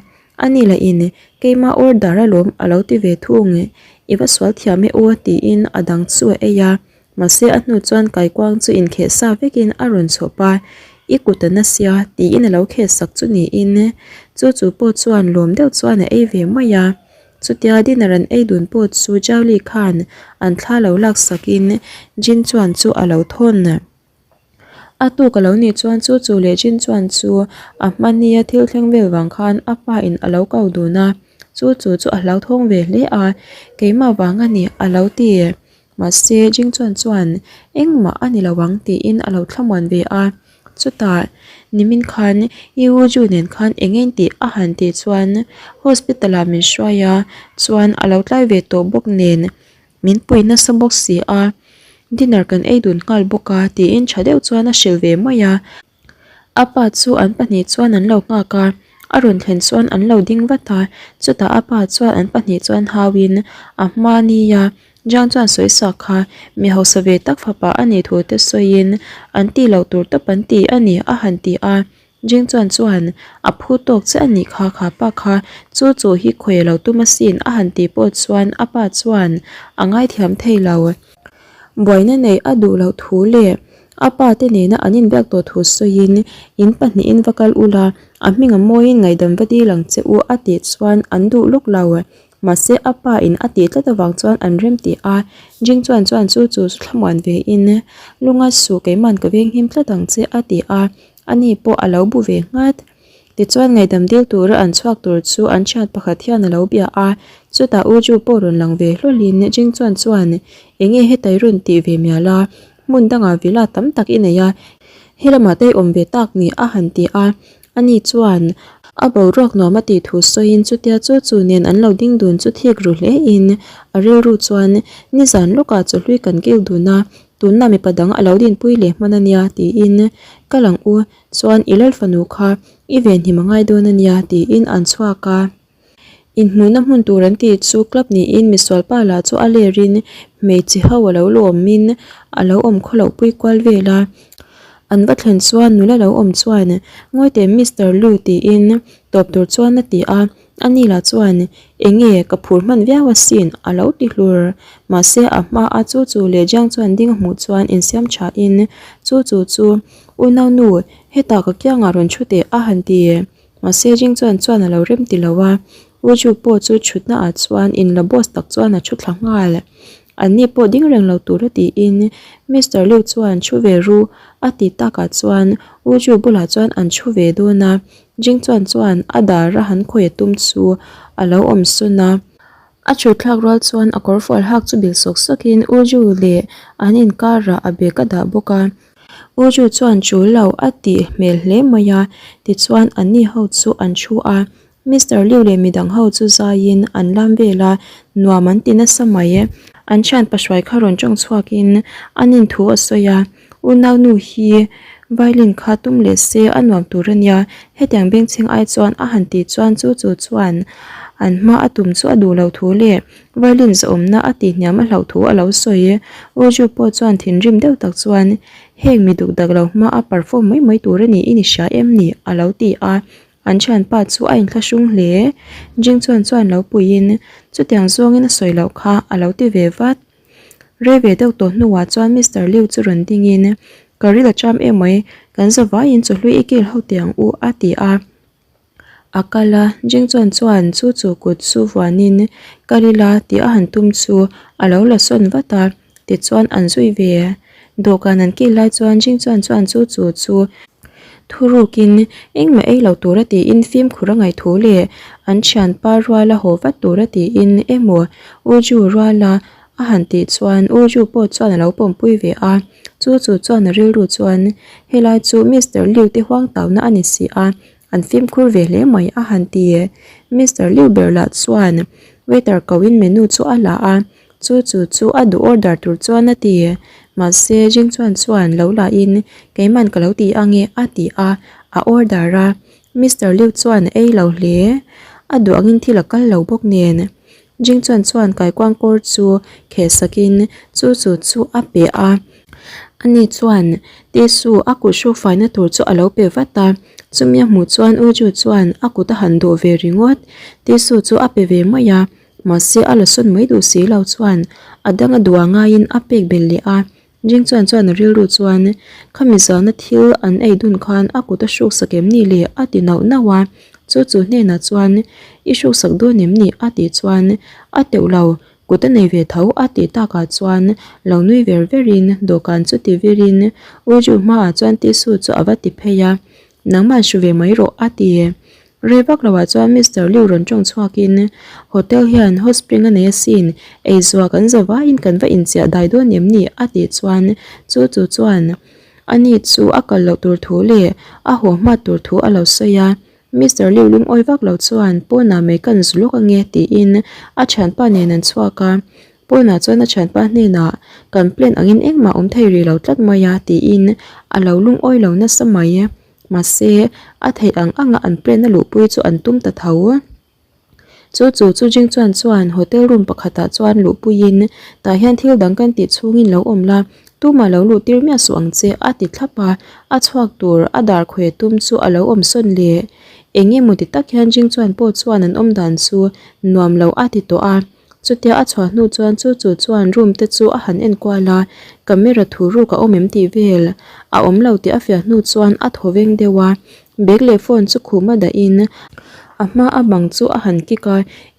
a ni lah in keima order alawm a lo ti ve thung, i va sual thiam e aw tiin a dang chu a ei a, mahse a hnu chuan kaikuang chu inkheh sa vekin a rawn chhawp a, i kut a na sia tiin a lo kheh sak chu niin chu chu pawh chuan lawm deuh chuan a ei ve mai a. Chutia dinner an ei dun pawh chu Zhao Li khan an thla lo lak sakin Jin chuan chu a lo thawn. A tuk a lo nih chuan chu chu leh Jin chuan chu a hmania thil thleng vel vang khan a pa in a lo kau dun a, chu chu chu a hlauthawng ve hle a, keimah vang a ni a lo ti. Mahse, Jing Chuan chuan engmah a ni lo ang tiin a lo thlamuan ve a. Chutah, nimin khan Yu Ju nen khan eng eng tih a han tih chuan hospital ah min hruai a, chuan a lo tlai ve tawh bawk nen min pui nasa bawk si a, dinner kan ei dun nghal bawk a tiin tha deuh chuan a hrilh ve mai a. A pa chu an pahnih chuan an lo nghak a, a rawn thlen chuan an lo ding vat a, chutah a pa chuan an pahnih chuan hauin a hma nia Zhang chuan sawi sak kha mi hausa ve tak fapa a nih thu te sawiin an tih loh tur tawp an ti a ni a han ti a, Jing chuan chuan a phu tawk che a nih kha kha pa kha chu chu hi khawi a lo tum asin a han tih pawh chuan a pa chuan a ngaithiam thei lo. Buaina neih a duh loh thu leh. A pa te nena an inbiak tawh thu sawiin, In pahnihin va kal ula, a hming a mawiin ngaihdam va dil ang che u a tih chuan an duh lawk lo. Mahse a pa in a tih tlat avang chuan an rem tih a, Jing chuan chuan chu chu chu thlamuan ve in, Lunga suh keiman ka venghim tlat ang che a ti a, ani pawh a lo bu ve nghat. Tichuan ngaihdam dil tura an chhuak tur chu an thian pakhat hian a lo bia a, chutah U Ju pawh rawn lang ve hlawlhin Jing chuan chuan enge hetai rawn tih ve mial a, hmun dangah villa tam tak i nei a, helamah te i awm ve tak ni a han ti a, ani chuan a boruak nuam a tih thu sawiin chutia chu chu nen an lo ding dun chu thik ru hle in a rilru chuan nizan lawkah chawhlui kan kil dun a, tunah mipa dang a lo dinpui leh hman a nia tiin ka lang u Chuan i lal fanu kha i venhim a ngai dawn a nia tiin an chhuak a. Inhmuhna hmun tur an tih chu club niin misual pa lah chu a lerin hmeichhe ho a lo lawmin a lo awm khaw loh pui kual vel a. An va thlen chuan nula lo awm chuan Ngawi teh Mister Lu tiin tawp tur chuan a ti a. Ani lah chuan enge ka phur hman viau asin a lo ti hlur. Mahse a hma a chu chu leh Jiang chuan ding a hmuh chuan insiam thain chu chu chu Unau nu, hetah ka kiangah rawn thu teh a han ti. Mahse Jing chuan chuan a lo rem ti lo a, U Ju pawh chu thutna ah chuan in la boss tak chuan a thu thla nghal. An ni pawh ding reng lo tur a tiin Mister Liu chuan thu ve ru a ti takah chuan U Ju bulah chuan an thu ve dawn a, Jing chuan chuan a dar a han khawi a tum chu a lo awm sawn a. A thut thlak rual chuan a kawrfual hak chu bil sawk sawkin U Ju leh an inkarah a bag a dah bawk a. U Ju chuan tul lo a tih hmel hle mai a, tichuan anni ho chu an thu a, Mister Liu leh midang ho chu zaiin an lam vel a, nuam an ti nasa mai e. An thian pahruai kha rawn tawng chhuakin an inthu a sawi a, unau nu hi violin kha tum leh se a nuam tur a nia, hetiang bengchheng ai chuan a han tih chuan chu chu chuan an hma a tum chu a duh lo thu leh Violin zawmna a tihhniam a hlauh thu a lo sawi. U Ju pawh chuan thinrim deuh tak chuan, Heng mi duk dak lo hma a perform mai mai tur a ni in i hria em ni? a lo ti a. An thianpa chu a inthlahrung hle. Jing chuan chuan lo puiin, Chutiang zawngin a sawi loh kha a lo ti ve vat. Rei ve deuh tawh hnuah chuan Mister Liu chu rawn dingin, Ka ril a cham emai, kan zavaiin chawhlui i kil ho teh ang u a ti a. A kal a, Jing chuan chuan chu chu kut chu vuanin kal ila tih a han tum chu a lo la sawn vat a, tichuan an zui ve. Dawhkan an kil lai chuan Jing chuan chuan chu chu chu thurukin engmah ei lo tura tiin fimkhur a ngaih thu leh an thianpa ruala haw vat tura tiin emaw U Ju ruala a han tih chuan U Ju pawh chuan a lo pawmpui ve a, chu chu chuan a rilru chuan helai chu Mister Liu te huang tauna a ni si a, an fimkhur ve hle mai a han ti. Mister Liu ber lah chuan waiter ko in menu chu a la a, chu chu chu a duh order tur chuan a ti. Mahse Jing chuan chuan lo la in keiman ka lo ti ange a ti a, a order a. Mister Liu chuan ei lo hle, a duh angin thil a kal lo bawk nen. Jing chuan chuan kaikuang kawr chu kheh sakin chu chu chu a pe a. Ani chuan tissue a kut hruk faina tur chu a lo pe vat a, chumi a hmuh chuan U Ju chuan a kut a han dawh ve ringawt. Tissue chu a pe ve mai a, mahse a la sawn mai duh si lo chuan a dang a duh a ngaiin a pek belh leh a. Jing chuan chuan a rilru chuan khami zana thil an ei dun khan a kut a hruk sak em ni le a ti nauh nauh a, chu chu hnenah chuan i hruk sak dawn em ni a tih chuan a teuh lo kut a nei ve tho a tih takah chuan lo nui ver verin dawhkan chu ti virin U Ju hmaah chuan tissue chu a va ti phei a nangmah hru ve mai rawh a ti. Rei vak lo ah chuan Mister Liu rawn tawng chhuakin Hotel hian hot spring a nei asin, eizuah kan za vaiin kan va inchiah dai dawn em ni? a tih chuan chu chu chuan ani chu a kal loh tur thu leh a haw hmat tur thu a lo sawi a. Mister Liu lungawi vak lo chuan pawnah mai kan zu lawk ange tiin a thianpa nen an chhuak a. Pawnah chuan a thianpa hnenah kan plan angin engmah awm thei rih lo tlat mai a tiin a lo lungawi lo nasa mai. Mahse, a theih ang anga an plan a luhpui chu an tum ta tho. Chu chu chu Jing chuan chuan hotel room pakhatah chuan luhpuiin tah hian thil dang kan tih chhungin lo awm la, tumah lo luh tir miah suh ang che a ti thlap a, a chhuak tur a dar khawi tum chu a lo awm sawn leh. Eng emaw ti tak hian Jing chuan pawh chuan an awm dan chu nuam lo a ti tawh a. Chutia a chhuah hnu chuan chu chu chuan room te chu a han en kual a, camera thu ruk a awm em tih vel a awm lo tih a fiah hnu chuan a thaw veng deuh a, bag leh phone chu khum a dah in a hma a bang chu a han kick a,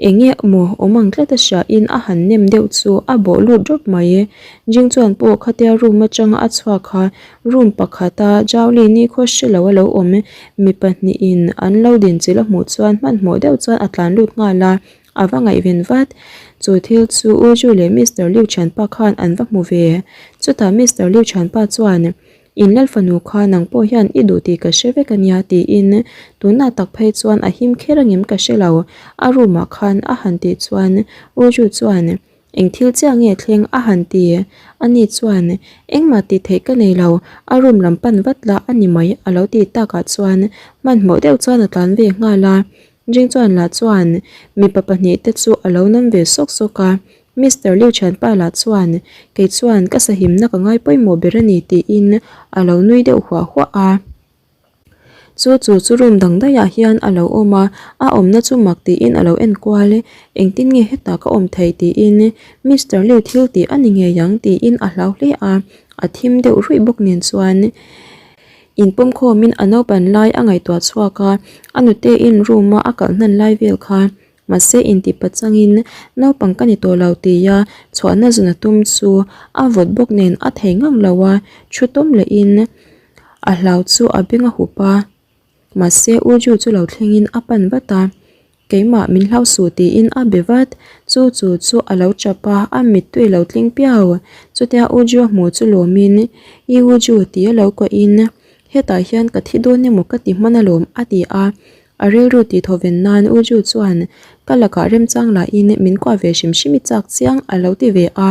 eng nge maw awm ang tlat a hria in a han nem deuh chu a bawh lut rawp mai. Jing chuan pawh khatia room atanga a chhuak kha room pakhata Jowli nikhaw hre lo a lo awm mi pahnihin an lo din chilh a hmuh chuan hmanhmawh deuh chuan a tlan lut nghal a. A va ngaihven vat. Chu thil chu U Ju leh Mister Liu thianpa khan an va hmu ve. Chutah Mister Liu thianpa chuan, In lal fanu kha nang pawh hian i duh tih ka hre vek a nia tiin tunah tak phei chuan a him kher angem ka hre lo, a room ah khan a han tih chuan U Ju chuan, Eng thil chiah nge thleng a han ti? Ani chuan, Engmah tih theih ka nei lo, a room lam pan vat lah a ni mai a lo ti takah chuan hmanhmawh deuh chuan a tlan ve nghal a. Jing chuan lah chuan mipa pahnihte chu a lo nam ve sawk sawk a, Mister Liu thianpa lah chuan kei chuan ka sahimna ka ngai pawimawh ber a ni tiin a lo nui deuh huah huah a. Chu chu chu room dang daihah hian a lo awm a, a awmna chu mak tiin a lo en kual e, engtin nge hetah ka awm thei tiin Mister Liu thil tih a ni ngei ang tiin a hlau hle a, a thim deuh ruih bawk nen chuan. Inpawmkhawmin a naupan lai a ngaihtuah chhuak a, a nutein room a a kalh hnan lai vel kha. Mahse inti pachangin naupang ka ni tawh lo tia chhuahna zun a tum chu a vawt bawk nen a thei ngang lo a, thu tawm lehin a hlau chu a beng a hup a. Mahse U Ju chu lo thlengin a pan vat a. Keimah min hlau suh tiin a be vat. Chu chu chu a lo chap a, a mittui lo tling piau. Chutia U Ju a hmuh chu lawmin, I U Ju ti a lo kuahin, hetah hian ka thi dawn emaw ka ti hman alawm a ti a. A rilru tih thawven nan U Ju chuan ka lakah remchang lahin min kuah ve hrim hrim i chak chiang a lo ti ve a.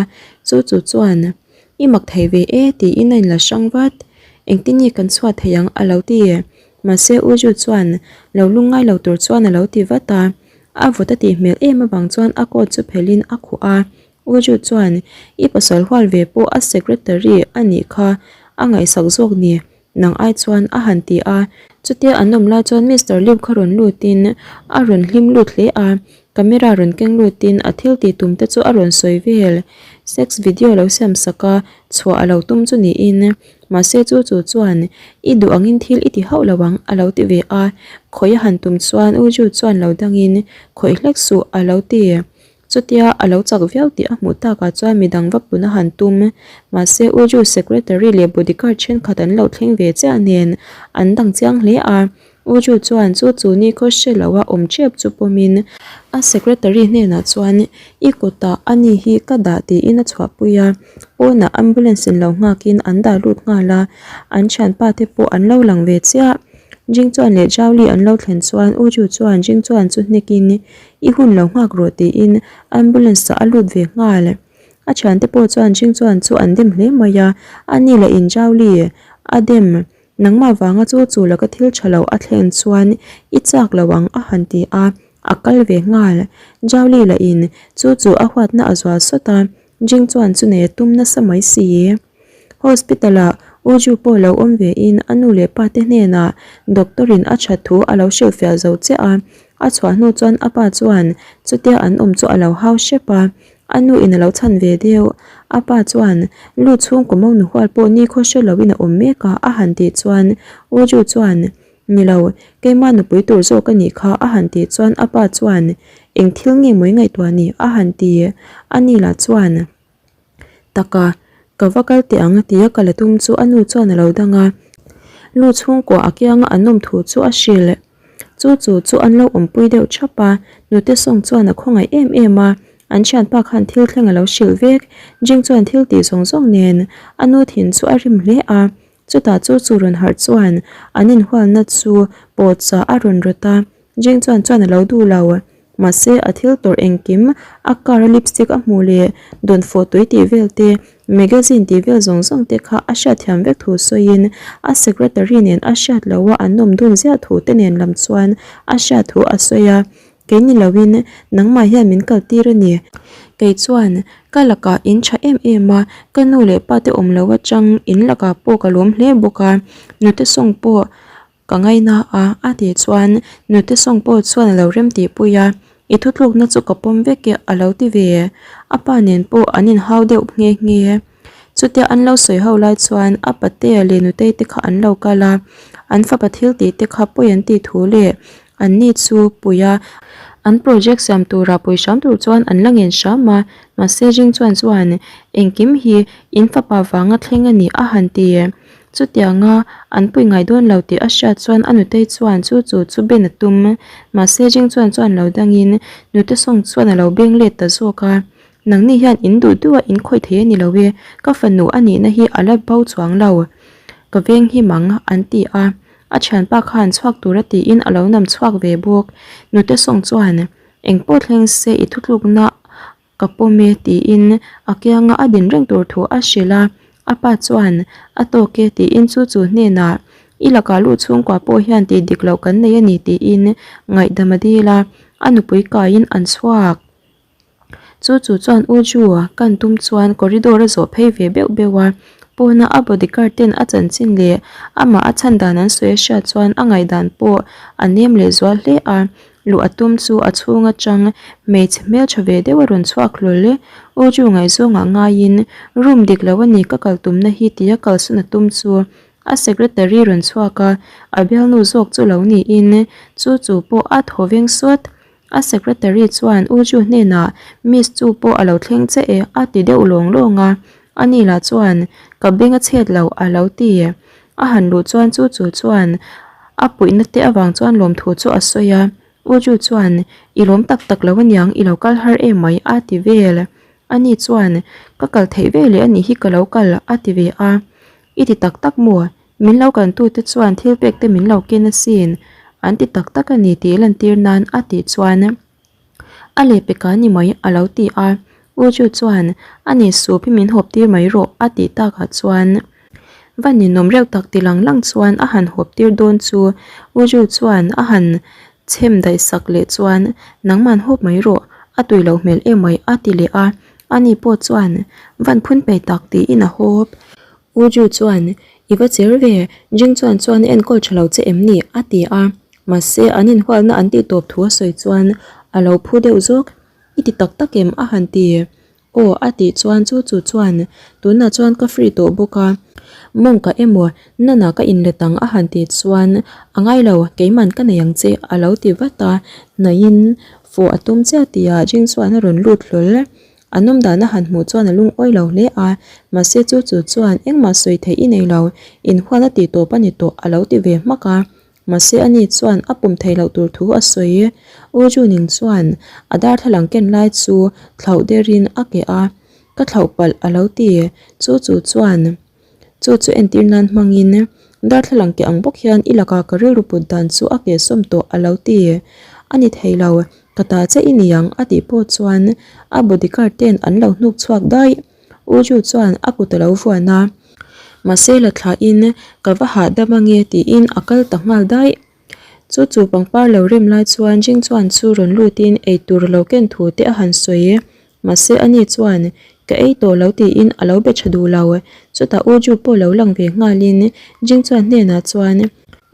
Chu chu chuan I mak thei ve e tiin a inla hrang vat. Engtin nge kan chhuah thei ang a lo ti. Mahse U Ju chuan lo lungngai lo tur chuan a lo ti vat a, a vawt a tih hmel em avang chuan a coat chu phelhin a khuh a. U Ju chuan I pasal hual ve pawh a secretary a nih kha a ngaihsak zawk ni, nang ai chuan a han ti a. Chutia an awm lai chuan Mister Liu kha rawn lutin a rawn hlim lut hle a, Camera rawn keng lutin a thil tih tum te chu a rawn sawi vel. Sex video lo siam sak a, chhuah a lo tum chu niin. Mahse chu chu chuan i duh angin thil i ti hauh lo ang a lo ti ve a. Khawih a han tum chuan U Ju chuan lo dangin khawih hlek suh a lo ti. Chutia a lo chak viau tih a hmuh takah chuan midang va pun a han tum. Mahse U Ju secretary leh bodyguard thenkhat an lo thleng ve chiah nen an dang chiang hle a. U Ju chuan chu chu ni khaw hre lo a awm tep chu pawmin a secretary hnenah chuan i kutah a ni hi ka dah tiin a chhuahpui a, pawnah ambulance in lo nghakin an dah lut nghal a, an thianpa te pawh an lo lang ve chiah. Jing chuan leh Zhao Li an lo thlen chuan U Ju chuan Jing chuan chu hnekin i hun lo nghak rawh tiin ambulance ah a lut ve nghal. A thiante pawh chuan Jing chuan chu an dem hle mai a, a ni leh in Zhao Li a dem Nangmah vanga chu chu laka thil tha lo a thlen chuan i chak lo ang a han ti a, a kal ve nghal. Zhaoli lahin chu chu a huatna a zual sawt a, Jing chuan chu nei a tum nasa mai si. Hospital ah U Ju pawh lo awm ve in a nu leh pa te hnenah doctor in a that thu a lo hrilhfiah zo chiah a, a chhuah hnu chuan a pa chuan chutia an awm chu a lo hau hrep a, A nu in a lo chhan ve deuh. A pa chuan, Lu chhungkaw mo nuhual pawh ni khaw hre loin a awm mek a, a han tih chuan U Ju chuan, Ni lo, keimah nupui tur zawk a nih kha, a han tih chuan a pa chuan, Eng thil nge mawi ngaihtuah ni? a han ti. A ni lah chuan, Taka, ka va kal teh ang tia ka la tum chu a nu chuan a lo dang a. Lu chhungkua a kianga an awm thu chu a hrilh. Chu chu chu an lo awmpui deuh thap a, nute sawng chuan a khawngaih em em a, an thianpa khan thil thleng a lo hrilh vek. Jing chuan thil tih zawng zawng nen a nu thin chu a rim hle a, chutah chu chu rawn harh chuan an inhualna chu pawhchah a rawn rawt a, Jing chuan chuan a lo duh lo. Mahse, a thil tawrh engkim, a car a lipstick a hmuh leh dawnfawh tui tih vel te, magazine tih vel zawng zawng te kha a hriatthiam vek thu sawiin a secretary nen a hriat loh a an awm dun ziah thu te nen lam chuan a hriat thu a sawi a, Kei ni loin nangmah hian min kal tir a ni. Kei chuan ka lakah in tha em em a, ka nu leh pa te awm lo atang in lakah pawh ka lawm hle bawk a, nute sawng pawh Ka ngaina a, a tih chuan nute sawng pawh chuan a lo rem tih pui a. I thutlukna chu ka pawm vek e a lo ti ve. A pa nen pawh an inhau deuh nghe nghe. Chutia an lo sawi ho lai chuan a patea leh nutei te kha an lo kal a, an fapa thil tih te kha pawi an tih thu leh an ni chu pui a, an project siam tura pui hram tur chuan an la ngen hram a, mahse Jing chuan chuan engkim hi in fapa vanga thleng a ni a han ti. Chutianga an pui ngai dawn lo tih a hriat chuan a nutei chuan chu chu chu ben a tum. Mahse Jing chuan chuan lo dangin nute sawng chuan a lo beng let ta zawk a. Nangni hian in duh duh a in khawih thei a ni lo e, ka fanu a nihna hi a la bo chuang lo. Ka veng hi mang an ti a, a thianpa khan chhuak tura tiin a lo nam chhuak ve bawk. Nute sawng chuan engpawh thleng se i thutlukna ka pawm e tiin a kianga a din reng tur thu a hrilh a, a pa chuan a tawk e tiin chu chu hnenah i lakah luh chhungkua pawh hian tih dik loh kan nei a ni tiin ngaihdam a dil a, a nupui kaiin an chhuak. Chu chu chuan U Ju kan tum chuan corridor a zawh phei ve beuh beuh a, pawna a bodyguard ten a chanchin leh amah a chhan dan an sawi a hriat chuan a ngaihdan pawh a nem leh zual hle a, luh a tum chu a chhung atang hmeichhe hmeltha ve deuh a rawn chhuak hlawl e. U Ju ngaihzawngah ngaiin room dik lo a ni ka kal tumna hi tia kalsawn a tum chu a secretary rawn chhuak a, a bialnu zawk chu lo niin chu chu pawh a thaw veng sawt. A secretary chuan U Ju hnenah Miss chu pawh a lo thleng che e a ti deuh lawng lawng a, ani lah chuan ka beng a chhet lo a lo ti. A han luh chuan chu chu chuan a puihna te avang chuan lawmthu chu a sawi a, U Ju chuan i lawm tak tak lo aniang i lo kal har em mai a ti vel. Ani chuan ka kal theih ve leh anih hi ka lo kal a ti ve a, i ti tak tak maw? Min lo kantute chuan thil pek te min lo ken asin, an ti tak tak a ni tih lantir nan a tih chuan a leh peka ni mai a lo ti a. U Ju chuan a ni sup hi min hawp tir mai rawh a tih takah chuan va ninawm reuh tak ti lang lang chuan a han hawp tir dawn chu U Ju chuan a han chhem daih sak leh chuan nangman hawp mai rawh a tui loh hmel em mai a ti leh a. Ani pawh chuan van phun pe tak tiin a hawp. U Ju chuan, I va cher ve, Jing chuan chuan a enkawl tha lo che em ni? a ti a. Mahse, an inhualna an tih tawp thu a sawi chuan a lo phu deuh zawk. I ti tak tak em? a han ti. Aw, a tih chuan chu chu chuan, Tunah chuan ka free tawh bawk a. Mawngka emaw, Nana ka inlet ang a han tih chuan, A ngai lo, keiman ka nei ang che a lo ti vat a. Hnaihin fawh a tum chiah tihah Jing chuan a rawn lut hlawl. A nawm dan a han hmuh chuan a lungawi lo hle a, mahse chu chu chuan engmah sawi theih i nei lo, inhuan a tih tawp a ni tawh a lo ti ve hmak a. Mahse ani chuan a pum theih loh tur thu a sawi. U Juning chuan a darthlalang ken lai chu thlauh derin a keh a, Ka thlauh palh a lo ti. Chu chu chuan Chu chu entir nan hmangin darthlalang keh ang bawk hian i lakah ka rilru put dan chu a kehsawm tawh a lo ti. A ni thei lo, ka ta che i ni ang a tih pawh chuan a bodyguard ten an lo hnuk chhuak daih. U Ju chuan a kut a lo vuan a, mahse la thlahin ka va hahdam ange tiin a kal ta nghal daih. Chu chu pangpar lo rem lai chuan Jing chuan chu rawn lutin eitur a lo ken thu te a han sawi. Mahse ani chuan ka ei tawh lo tiin a lo be tha duh lo. Chutah U Ju pawh lo lang ve nghalin Jing chuan hnenah chuan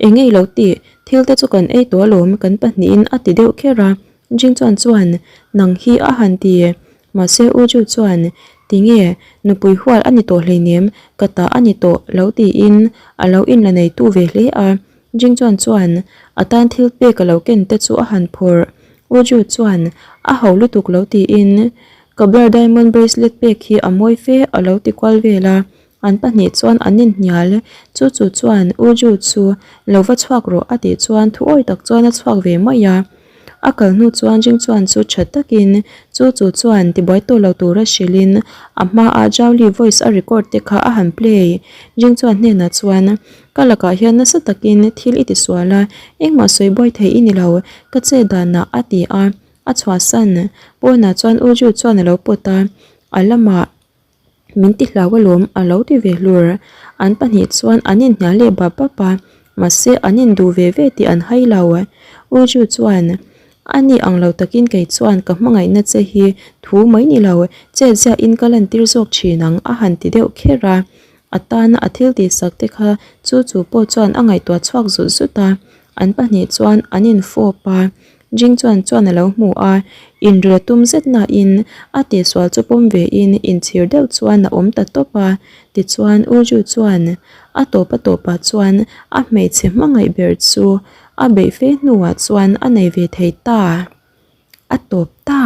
Eng ei lo tih, thil te chu kan ei tawh alawm kan pahnihin a ti deuh kher a. Jing chuan chuan nang hi a han ti. Mahse U Ju chuan Tinge, nupui hual a ni tawh hleinem, ka ta a ni tawh lo tiin a lo inla neitu ve hle a. Jing chuan chuan a tan thil pek a lo ken te chu a han phawrh. U Ju chuan a ho lutuk lo tiin ka blur diamond bracelet pek hi a mawi fe a lo ti kual vel a. An pahnih chuan an inhnial. Chu chu chuan U Ju chu lo va chhuak rawh a tih chuan thu awi tak chuan a chhuak ve mai a. A kal hnu chuan Jing chuan chu tha takin chu chu chuan tibuai tawh lo tura hrilhin a hmaah Zhao Li voice a record te kha a han play. Jing chuan hnenah chuan Ka lakah hian nasa takin thil i tisual a, engmah sawi buai thei i ni lo, ka che danah a ti a, a chhuahsan. Pawnah chuan U Ju chuan a lo pawt a, a lamah min ti hlau alawm a lo ti ve hlur. An pahnih chuan an inhnial leh bap bap a, mahse an induh ve ve tih an hai lo. U Ju chuan, A ni ang lo takin kei chuan ka hmangaihna che hi thu mai ni lo, chet ziahin ka lantir zawk thin ang a han ti deuh kher a. A tana a thil tihsak te kha chu chu pawh chuan a ngaihtuah chhuak zut zut a, an pahnih chuan an infawp a. Jing chuan chuan a lo hmu a, inril a tum zet nain a tihsual chu pawm vein inchhir deuh chuan a awm ta tawp a. Tichuan Uju chuan a tawp a tawpah chuan a hmeichhe hmangaih ber chu a beih fe hnuah chuan a nei ve thei ta. A tawp ta.